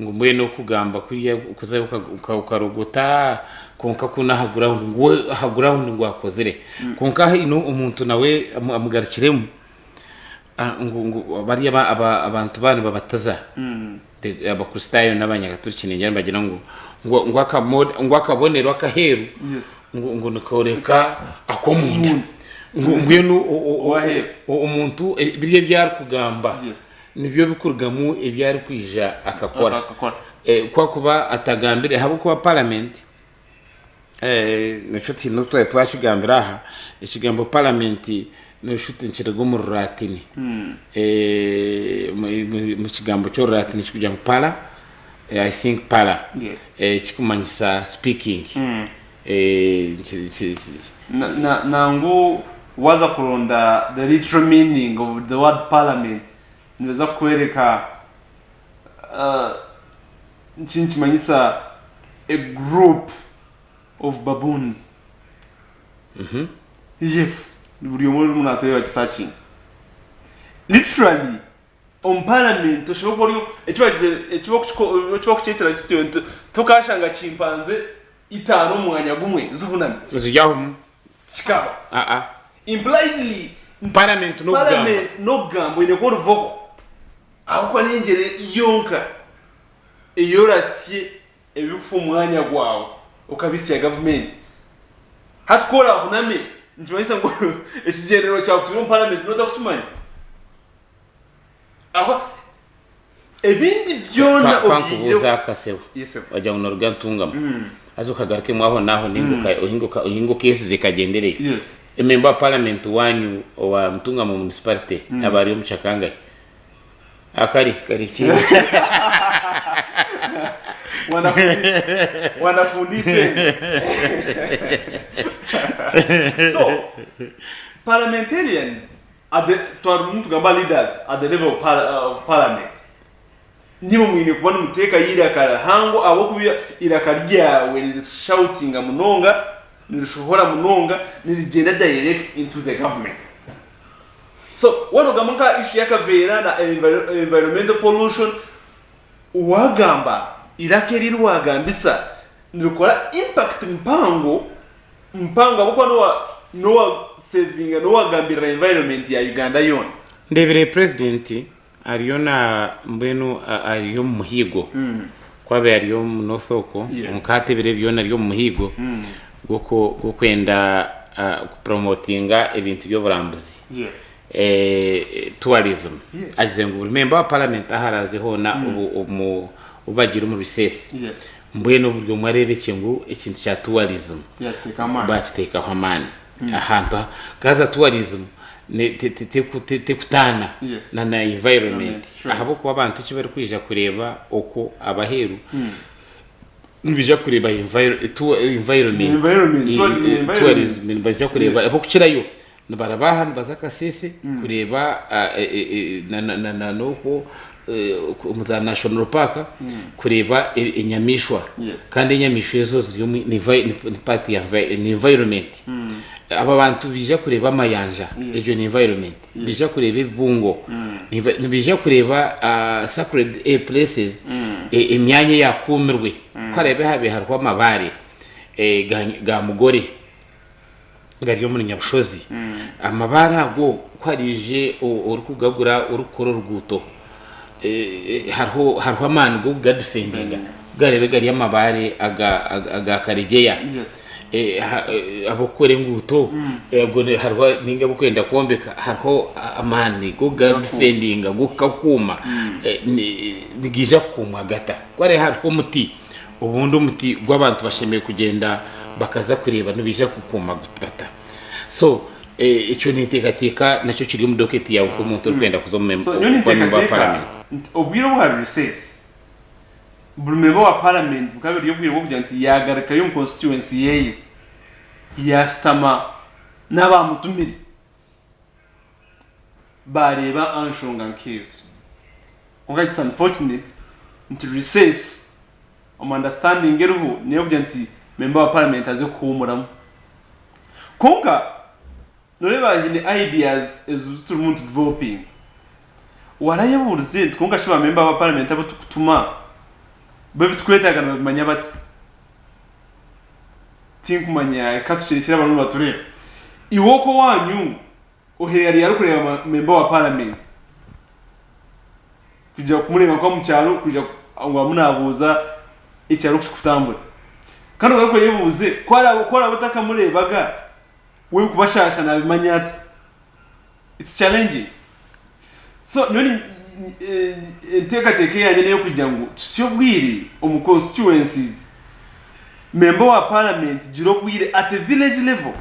ngu mbwenu okugamba kuriya kuzayo okarogota kwonka kunu aha ground ngu aha ground ngu akozire kwonka haine omuntu nawe amugarukiremu ngu ngu bariya abantu baaba nibabatiza abakristaayo n'abanyakaturiki ningira nibagira ngu ngu akabonero ak'aheeru ngu nikooreka ak'omunda ngu mbwenu omuntu biriya ebi arikugamba Nibyo bikurugamu ebi arikwija akakora. Akakora. Ku akuba atagambire ahabw'okuba parliament nikyo twine obu twaba twakigambira aha, ekigambo parliament noshusha oti nikiruga omu Ruraatini. Omu kigambo ky'Oruraatini kirikugira ngu para, I think para, Yes. kirikumanyisa speaking. Nangu waaza kuronda the literal meaning of the word parliament nibaza kukworeka niki nikimanyisa a group of baboons. Yes, buri omwe orimu naatureeba akisearchinge. Literally Omu parliament oshobora kuba ori eki bagize eki bakukyetera kityo nti tokashanga chimpanze itaano omu mwanya gumwe zihunami. Ziri aho. Tikikaba. Aa. Impliedly nti Parliament n'okugamba. Parliament n'okugamba oine kuba ori vocal ahabw'okuba n'engyera yonka ei orasye ebirikufa omu mwanya gwawe okabitsya gavumenti. Hati ku orahuname nikimanyisa ngu ekigyendererwa kyawe kutuura omu parliament noba otakukimanya. Ahabw'okuba ebindi byona Ka obiihireho. nkubuuze akasebo. Yes sebo. Wagira ngu noruga Ntungamo. Haza okagarukemu aho n'aho ninga ohinga ohinga okeesize kagyendereyo. Yes. Member wa parliament waanyu owa Ntungamo municipality aba ari omu Kyakangahi? Akari kari ki? Wanafundise. So, parliamentarians At the twarimu nitugamba leaders at the level of of parliament nimwe mwine kuba nimuteekayo eiraka rihango ahabw'okuba eiraka ryawe nirishoutinga munonga, nirishohora munonga, nirigyenda direct into the government. So waaba nogamba nka issue y'akaveera na environmental pollution, waagamba eiraka eri eriwaagambisa nirikora impact mpango mpango ahabw'okuba nowa nowa savinga nowagambirira environment ya Uganda yoona. Ndebire president ariyo na mbwenu ari omu muhiigo ku abaire ari omu north okwo Yes. kwonka hati ebiro ebi byona ari omu muhiigo gw'okwenda ku promotinga ebintu by'oburambuzi Yes. Tourism. Yes. Agizire ngu buri member wa parliament ahu araaze hoona obu omu obu bagiire omu recess Yes. Mbwenu buri omwe areebekye ngu ekintu kya tourism Yakiteekaho amaani. bakiteekaho amaani. Ahantu aha haza tourism ne- te- te- teku- te- tekutaana Yes. na na environment Environment, sure. ahabw'okuba abantu eki barikwija kureeba okwo abaheeru nibaija kureeba enviro- tu- environment. Environment, tourism, environment. Tourism nibaija kureeba Yes. ab'okukirayo Nibaraba aha nibaza Kasese kureeba na n'okwo omu za National Park kureeba enyamaishwa kandi enyamaishwa ezo ziri omu ni part ya ni environment. Aba bantu baija kureeba amayanja egyo ni environment, baija kureeba ebibungo, nibaija kureeba sacred places emyanya eyakuumirwe ku haraabe haabaire hariho amabaare ga mugore. gari omuri Nyabushozi. Amabaare ago ku hariije orikugagura orikukora oruguuto, hariho hariho amaani g'okugadifendinga ku garabe gari amabaare aga aga Karegyeya. Ab'okukora enguuto ago hariho ninga ab'okwenda kwombeka hariho amaani g'okugadifendinga g'okugakuuma nigaija kukuumwa gata? Ku hariho hariho omuti Obundi omuti gw'abantu bashemereire kugyenda bakaza kureeba nibaija kukuuma bata. So ekyo ninteekateeka nakyo kiri omu docket yaawe nk'omuntu orikwenda kuza omu So nyowe kuba member wa ninteekateeka parliament. nti obwire obu hari recess, buri member wa parliament bukaba buri obwire bw'okugira nti yaagarukayo omu constituency yeye yaasitama n'abaamutumire baareeba aha nshonga nk'ezo. Kwonka it's unfortunate nti recess omu understanding eriho n'eyokugira nti member wa parliament aze kuhuumuramu. Kwonka noreeba haine ideas ezi turimu nitu developinga. Warayebuurize nti kwonka shi ba memba ba paramenti abu turikutuma bo ebi turikwetaaga nibabimanya bata? Tinkumanya reka tukirekyere abarimu nibatureeba. Iwe okwo owaanyu oheera ryari kureeba memba wa paramenti? Kwija kumureeba nka omu kyaro kwija ngu arimu naabuuza ekyaro oku kirikutambura. Kandi ogaruke oyebuuze ku araabe ku oraabe otakamureebaga, we ebirikubashaasha naabimanya ata? It's challenging. So nyowe ni enteekateeka eyangye n'ey'okugira ngu tusye obwire omu constituencies, memba wa paramenti gira obwire at a village level.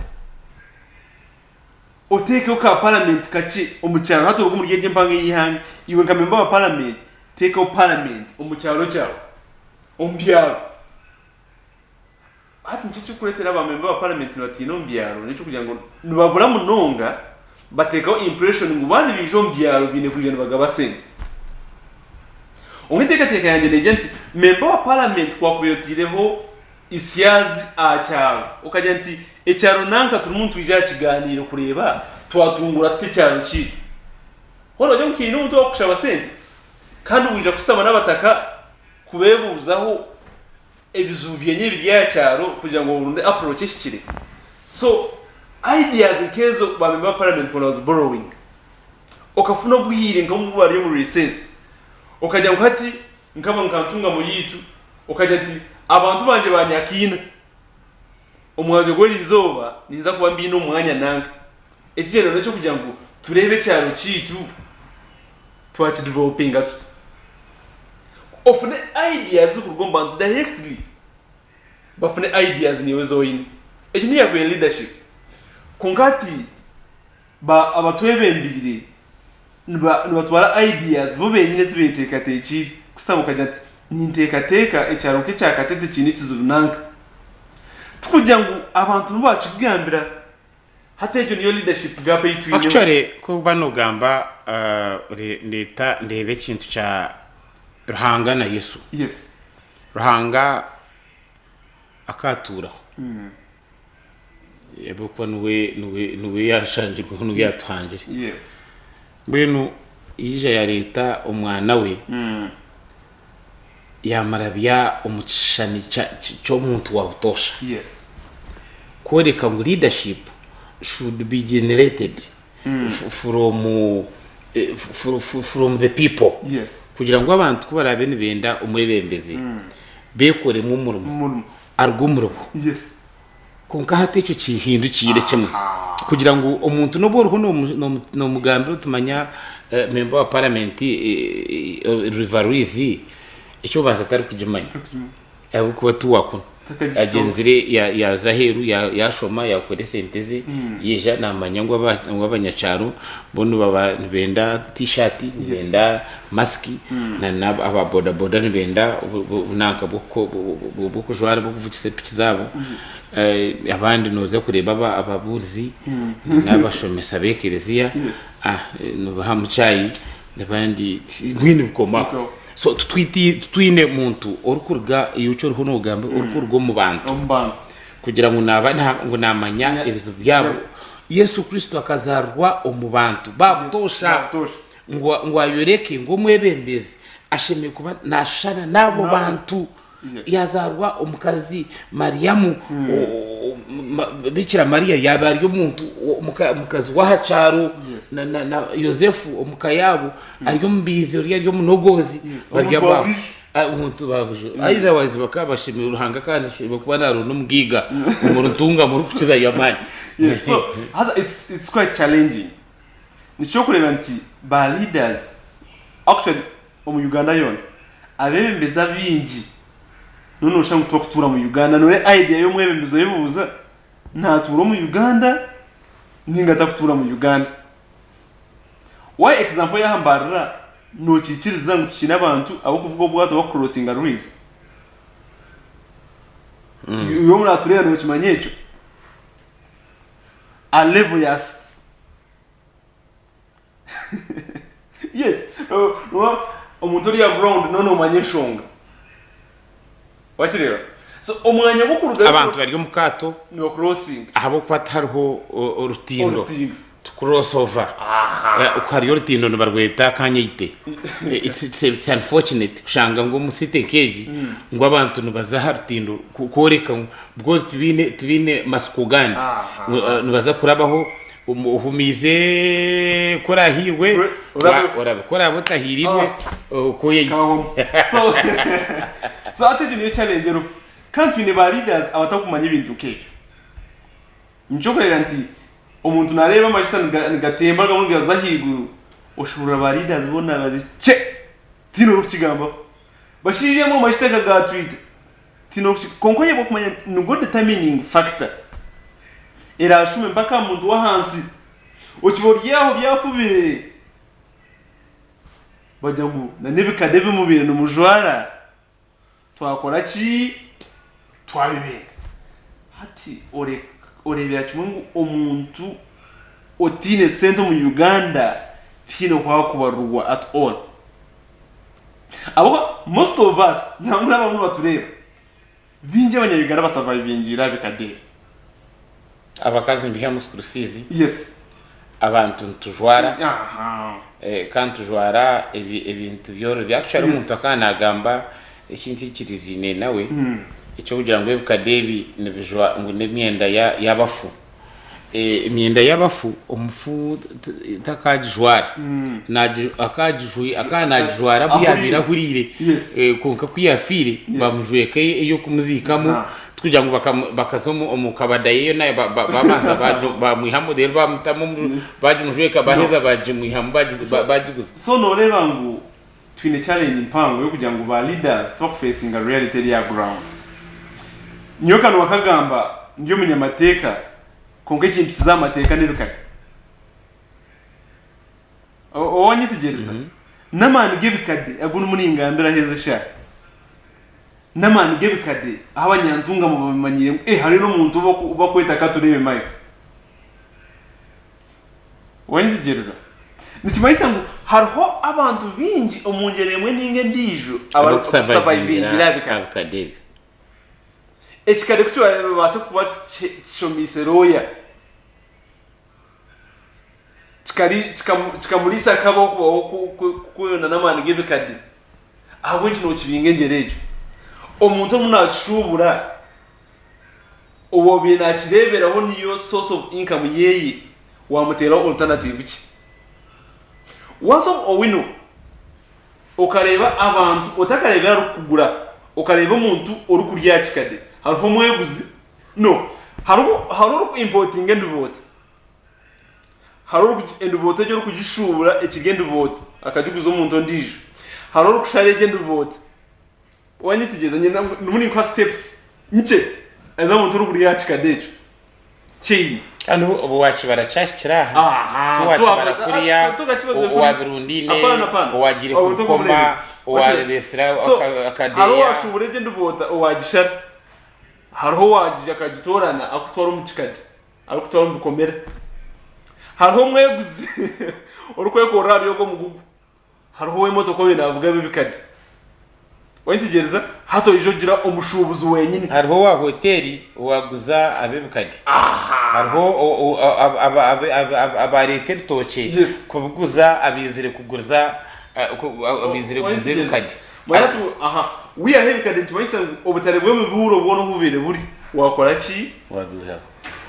Oteekeho ka paramenti kakye omu kyaro hati oruga omuri egyo empanga ey'eihanga, iwe nka memba wa paramenti teekaho paramenti omu kyaro kyawe, omu byaro. Hati nikyo ekirikureetera ba memba ba paramenti nibatiina omu byaro n'eky'okugira ngu nibabura munonga bateekaho impression ngu baaba nibaija omu byaro baine kwija nibagaba sente. Kwonka enteekateeka yangye neegira nti memba wa paramenti ku waakubaire otaireho isyazi aha kyaro okagira nti ekyaro nanka turimu nitwija aha kigaaniiro kureeba twatungura tuta ekyaro kyaitu. Hoona noogira ngu haine omuntu owaakukushaba sente kandi waija kushutama n'abataka kubeebuuzaho ebizibu byenyu ebiri aha kyaro kugira ngu oronde approach ehikire. So ideas nk'ezo ba member ba parliament boona bazi borrowing. Okafuna obwire nka obu bari omu recess okagira ngu hati nkaba nka Ntungamo yaitu okagira nti abantu bangye ba Nyakiina omwazyo gw'eriizooba ninza kuba mbaine omu mwanya nanka. Ekigyendererwa n'eky'okugira ngu tureebe ekyaro kyaitu twakidevelopinga tuta. Ofune ideas kuruga omu bantu directly, bafune ideas naiwe ezi oine. Egyo niyo yaakubaire leadership. Kwonka hati ba abatwebembeire niba nibatwara ideas bo benyini ezi beeteekateekiire. Kusaba okagira ati ninteekateeka ekyaro nk'ekya Katete kiine ekizibu nanka. Tikugira ngu abantu nibo baakikugambira. Hati egyo niyo leadership gap ei twineho. Actually ku orikuba nogamba ndeeta ndeeba ekintu kya Ruhanga na Yesu. Yes. Ruhanga akatuuraho ahabw'okuba niwe niwe niwe yashangirweho niwe yatuhangire. Yes. Mbwenu yaija yareeta omwana we yaamurabya omu kishushani ky'omuntu wa butoosha. Yes. Kworeka ngu leadership should be generated from, from the people. Yes. Kugira ngu abantu ku baraabe nibenda omwebembezi, beekoremu omurimo Omurimo. aruge omuribo. Yes. Kwonka hati ekyo kihindukiire kimwe kugira ngu omuntu n'obu oriho noomugambira oti manya memba wa paramenti River Rwizi eky'okubanza tarikugimanya ahabw'okuba ti wa kunu agyenzire yaaza aheeru yaashoma yaakora esente ze yaija naamanya ngu abanyakyaro bo nibenda tishaati nibenda masiki na aba boda boda nibenda obunanka bw'okujwara bw'okuvugisa epiki zaabo abandi noza kureeba ababuurizi n'abashomesa b'ekereziya nibahamu chai abandi mbwenu bikoma aho. So titwine muntu orikuruga iwe eki oriho nogamba orikuruga omu bantu kugira ngu naaba ngu naamanya ebizibu byabo. Yesu Kristo akazaarwa omu bantu babutoosha. Ngu ayoreke ngu omwebembezi ashemereire kuba naashushana n'abo bantu. Yaazaarwa omukazi Mariamu, Bikira Mariya yaaba ari omuntu omukazi w'aha kyaro, na Yosefu omu ka yaabo ari omubaizi ori ari omunogoozi, bari abaabo. Omuntu wa buriijo. Otherwise bakaba bashemereire Ruhanga akaba nashemereire kuba naaronda omugaiga omuri Ntungamo orikukizayo amaani. Yes, so haza it's quite challenging. Nikyo orikureeba nti ba leaders actually omu Uganda yoona abebembezi abaingi noona noshusha ngu tibakutuura mu Uganda noreeba idea y'omwebembezi oyebuuza natuura omu Uganda ninga takutuura mu Uganda. Why example y'aha Mbarara nokikiriza ngu tukiine abantu abakuvuga obwato baku crossinga rwizi? Iwe oratureeba nokimanya ekyo? A level ya city. Yes, omuntu ori aha ground noona omanya enshonga. Wakireeba? So omwanya gw'okurugayo Abantu bari omu kaato niba crossinga ahabw'okuba tihariho orutindo. Orutindo. Cross over. Ku hariyo orutindo nibarweta Kanyeite. It's, it's, it's unfortunate kushanga ngu omu city nk'egi ngu abantu nibaza aha rutindo kworeka ngu because tibaine tibaine masiko gandi. Ngu, nibaza kurabaho ohumiize ku orahiirwe orabe ku oraabe otahiirirwe okoyeyo. So so hati egyo niyo challenge eriho. Kandi twine ba leaders abatakumanya ebintu nk'ebyo. Nikyokureebera nti omuntu nareeba amajuta nigatemba agamwe nigaza ahaiguru, oshuburira ba leaders boona bari kye tihaine orikukigambaho. Bashaija imwe amajuta aga gatwita tihaine orikukigambaho. Kwonka oyebwa kumanya nti nigo determining factor erashume mpaka aha muntu w'ahansi. Okiba ori aho byafubire bagira ngu na n'ebikade ebi mubaire nimujwara Twakora ki? Twabibenga. Hati oreebera kimwe ngu omuntu otaine sente omu Uganda tihaine oku arikubarirwa at all. Ahabw'okuba most of us nangwa n'abamwe nibatureeba, baingi abanya Uganda basavayivingiire aha bikadde ebi. Abakazi nibihamu school fees. Yes. Abantu nitujwara kandi tujwara ebintu byorobi. Actually omuntu akaba nagamba eki ntikiriziine nawe eky'okugira ngu ebikade ebi nibijwa ngu n'emyenda y'abafu. Emyenda y'abafu omufu takagijwara akaba nagijwara obu yabaire ahuriire kwonka ku yafiire bamujweka ey'okumuziikamu Tikugira ngu bakaza omu kabada ye yoona babanza bamwihamu reero bamutamu bagimujweka baheza bagimwihamu bagiguza. So noreeba ngu twine challenge mpango yokugira ngu ba leaders tibakufesinga reality eri aha ground. Nyowe kanwa kagamba ndi omunyamateeka kwonka ekimpikize aha mateeka nebikada. Owanyetegyereza? N'amaani g'ebikade agu ndimu ningambiraho ezi eshaaha. N'amaani g'ebikade ahu abanyantungamo babimanyiire ngu eh hariyo n'omuntu ou bakweta Katureebe Mike. Wanyetegyereza? Nikimanyisa ngu hariho abantu baingi omu ngyera emwe nainga endiijo abarikusurvivingira aha bikade. Ebyo. Ekikade ku kirabaase kuba kishomiise lawyer, Kikamuriisa akabi okubaho kwona n'amaani g'ebikade. Ahabw'enki nookibinga engyero egyo? Omuntu orimu naakishuubura, owaabaire naakireeberaho niyo source of income yeeye, waamuteeraho alternative ki? Waaza omu Owino okareeba abantu, otakareebire arikukugura, okareeba omuntu orikurya aha kikade, hariho omweguzi, no, hariho hariho oriku-importinga endiboota. Hariho endiboota egi orikugishuubura ekiri endiboota akagiguza omuntu ondiijo. Hariho orikushara egi endiboota. Wanyetegyereza? Nyine ndimu ninkuha steps nkye ez'omuntu orikurya aha kikade ekyo. Chain. Kandi obu waakibara kyahikire aha, Aha, tiwaakibara kuriya, tukakibaza kuri. owabirundaine, Apana, apana. owagiire Obu kubikoma, tokumureba. owareesire So, hariho akadeeya. owaashuubura egi endiboota owaagishara. Hariho owaagija akagitoorana akutwara omu kikade. Arikutwara omu bikomera. Hariho omweguzi orikwekorera ahari ogwo omugugu. Hariho ow'emotoka obaire naavuga ebikade. Wayetegyereza? Hati oija ogira omushuubuzi wenyini. Hariho owa hoteeri owaaguza ab'ebikade. Hariho abareeta ebitookye Yes. kubiguza abaizire kuguriza abaizire kuguza ebikade. Manya hati aha wihaho ebikade nikimanyisa ngu obutare bw'emibuuro bwona obu bubaire buri wakora ki? Wabiihaho.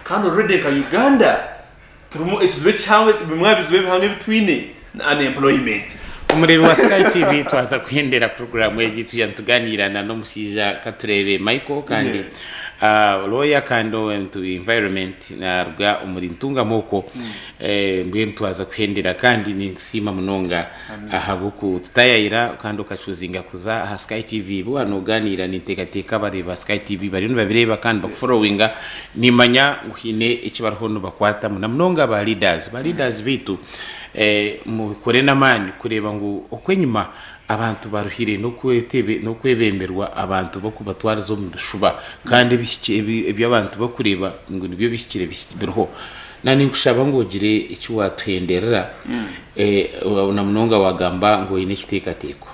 Kandi already nka Uganda turimu ekizibu ekihango bimwe aha bizibu ebihango ebi twine ni unemployment. Omureebi wa Sky TV twaza kuhendera puroguraamu egi twija nituganiira na n'omushaija Katureebe Michael kandi lawyer kandi omuntu environment naruga omuri Ntungamo okwo mbwenu twaza kuhendera kandi ninkusiima munonga Ahabw'okututayaayira kandi okacuuzinga kuza aha Sky TV. Waaba noogaaniira ninteekateeka abareebi ba Sky TV bariyo nibabireeba kandi bakuforowinga. Nimmanya ngu haine eki bariho nibakwatamu na munonga ba leaders. Ba leaders baitu mukore n'amaani kureeba ngu okw'enyima abantu baruhire n'okwebemberwa abantu barikubatwariza omu bishuba kandi ebi abantu barikureeba ngu nibyo bihikire biriho. Naninkushaba ngu ogire eki watuhenderera na munonga wagamba ngu oyine ekiteekateeko.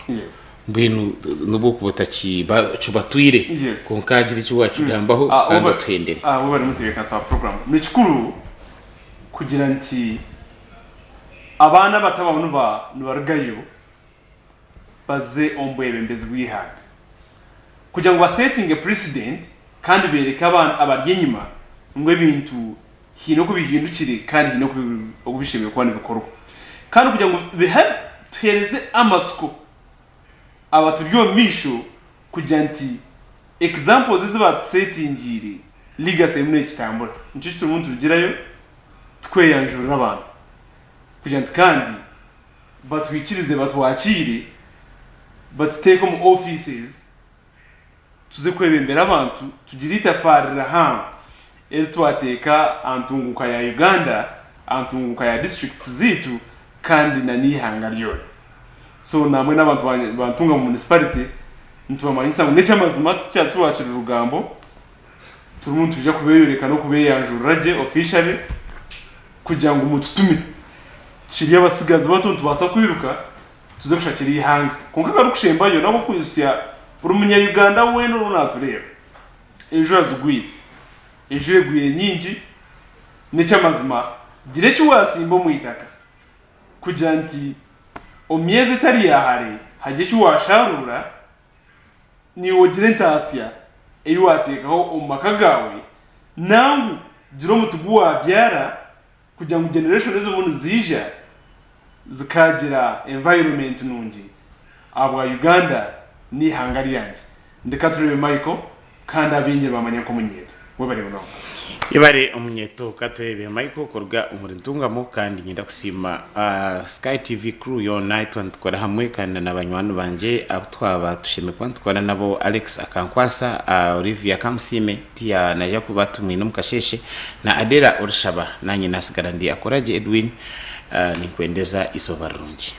Mbwenu nobu okuba otakibatwire kwonka gira eki wakigambaho kandi otuhendere. Webare mutebeekanisa wa puroguraamu. Nikikuru kugira nti. Abaana abato abamwe nibarugayo baze omu bwebembezi bw'eihanga kugira ngu basetinge precedent kandi beereke abari enyima ngu ebintu haine oku bihindukire kandi haine oku bishemereire kuba nibikorwa. Kandi kugira ngu tuheereze amatsiko abaturi omu maisho kugira nti examples ezi batusetingiire legacy erimu nekitambura. Nikyo eki turimu nitugirayo tukweyanjurira abantu kugira nti kandi batwikirize batwakiire batuteeke omu offices tuze kwebembera abantu tugire itafaari rihango eri twateeka aha ntunguuka ya Uganda, aha ntunguuka ya districts zaitu kandi na n'eihanga ryona. So namwe n'abantu ba Ntungamo Municipality nitubamanyisa ngu n'eky'amazima tikyatwakira orugambo, turimu nitwija kubeeyoreka n'okubeeyanjurira gye officially kugira ngu mututume. Tukiri abatsigazi bato nitubaasa kwiruka tuze kushakira eihanga. Kwonka akarikushembayo n'ak'okwijutsya buri munya Uganda weena oriho naatureeba, enjura zigwire, enjura egwire nyingi, n'eky'amazima gira eki waatsimba omu itaka kugira nti omu myezi etari ya hare hagire eki waasharuura, naiwe ogire entaasya ei waateekaho omu maka gaawe, nangwa gira omuti gu waabyara kugira ngu generation ezirimu niziija zikaagira environment nungi ahabwa Uganda n'eihanga ryangye. Ndi Katurebe Michael kandi abaingi nibamanya nk'omunyeeto. Webare munonga. Yebare omunyeeto Katurebe Michael kuruga omuri Ntungamo kandi nyenda kusiima Sky TV crew yoona ei twaba nitukora hamwe kandi na banywani bangye abu twaba tushemereire kuba nitukora nabo Alex Akankwasa, Olivia Kamusiime Tia naija kuba tumwine omu kasheeshe na Adela Orishaba. Naanye nasigara ndi Akoragye Edwin, ninkwendeza eizooba rirungi.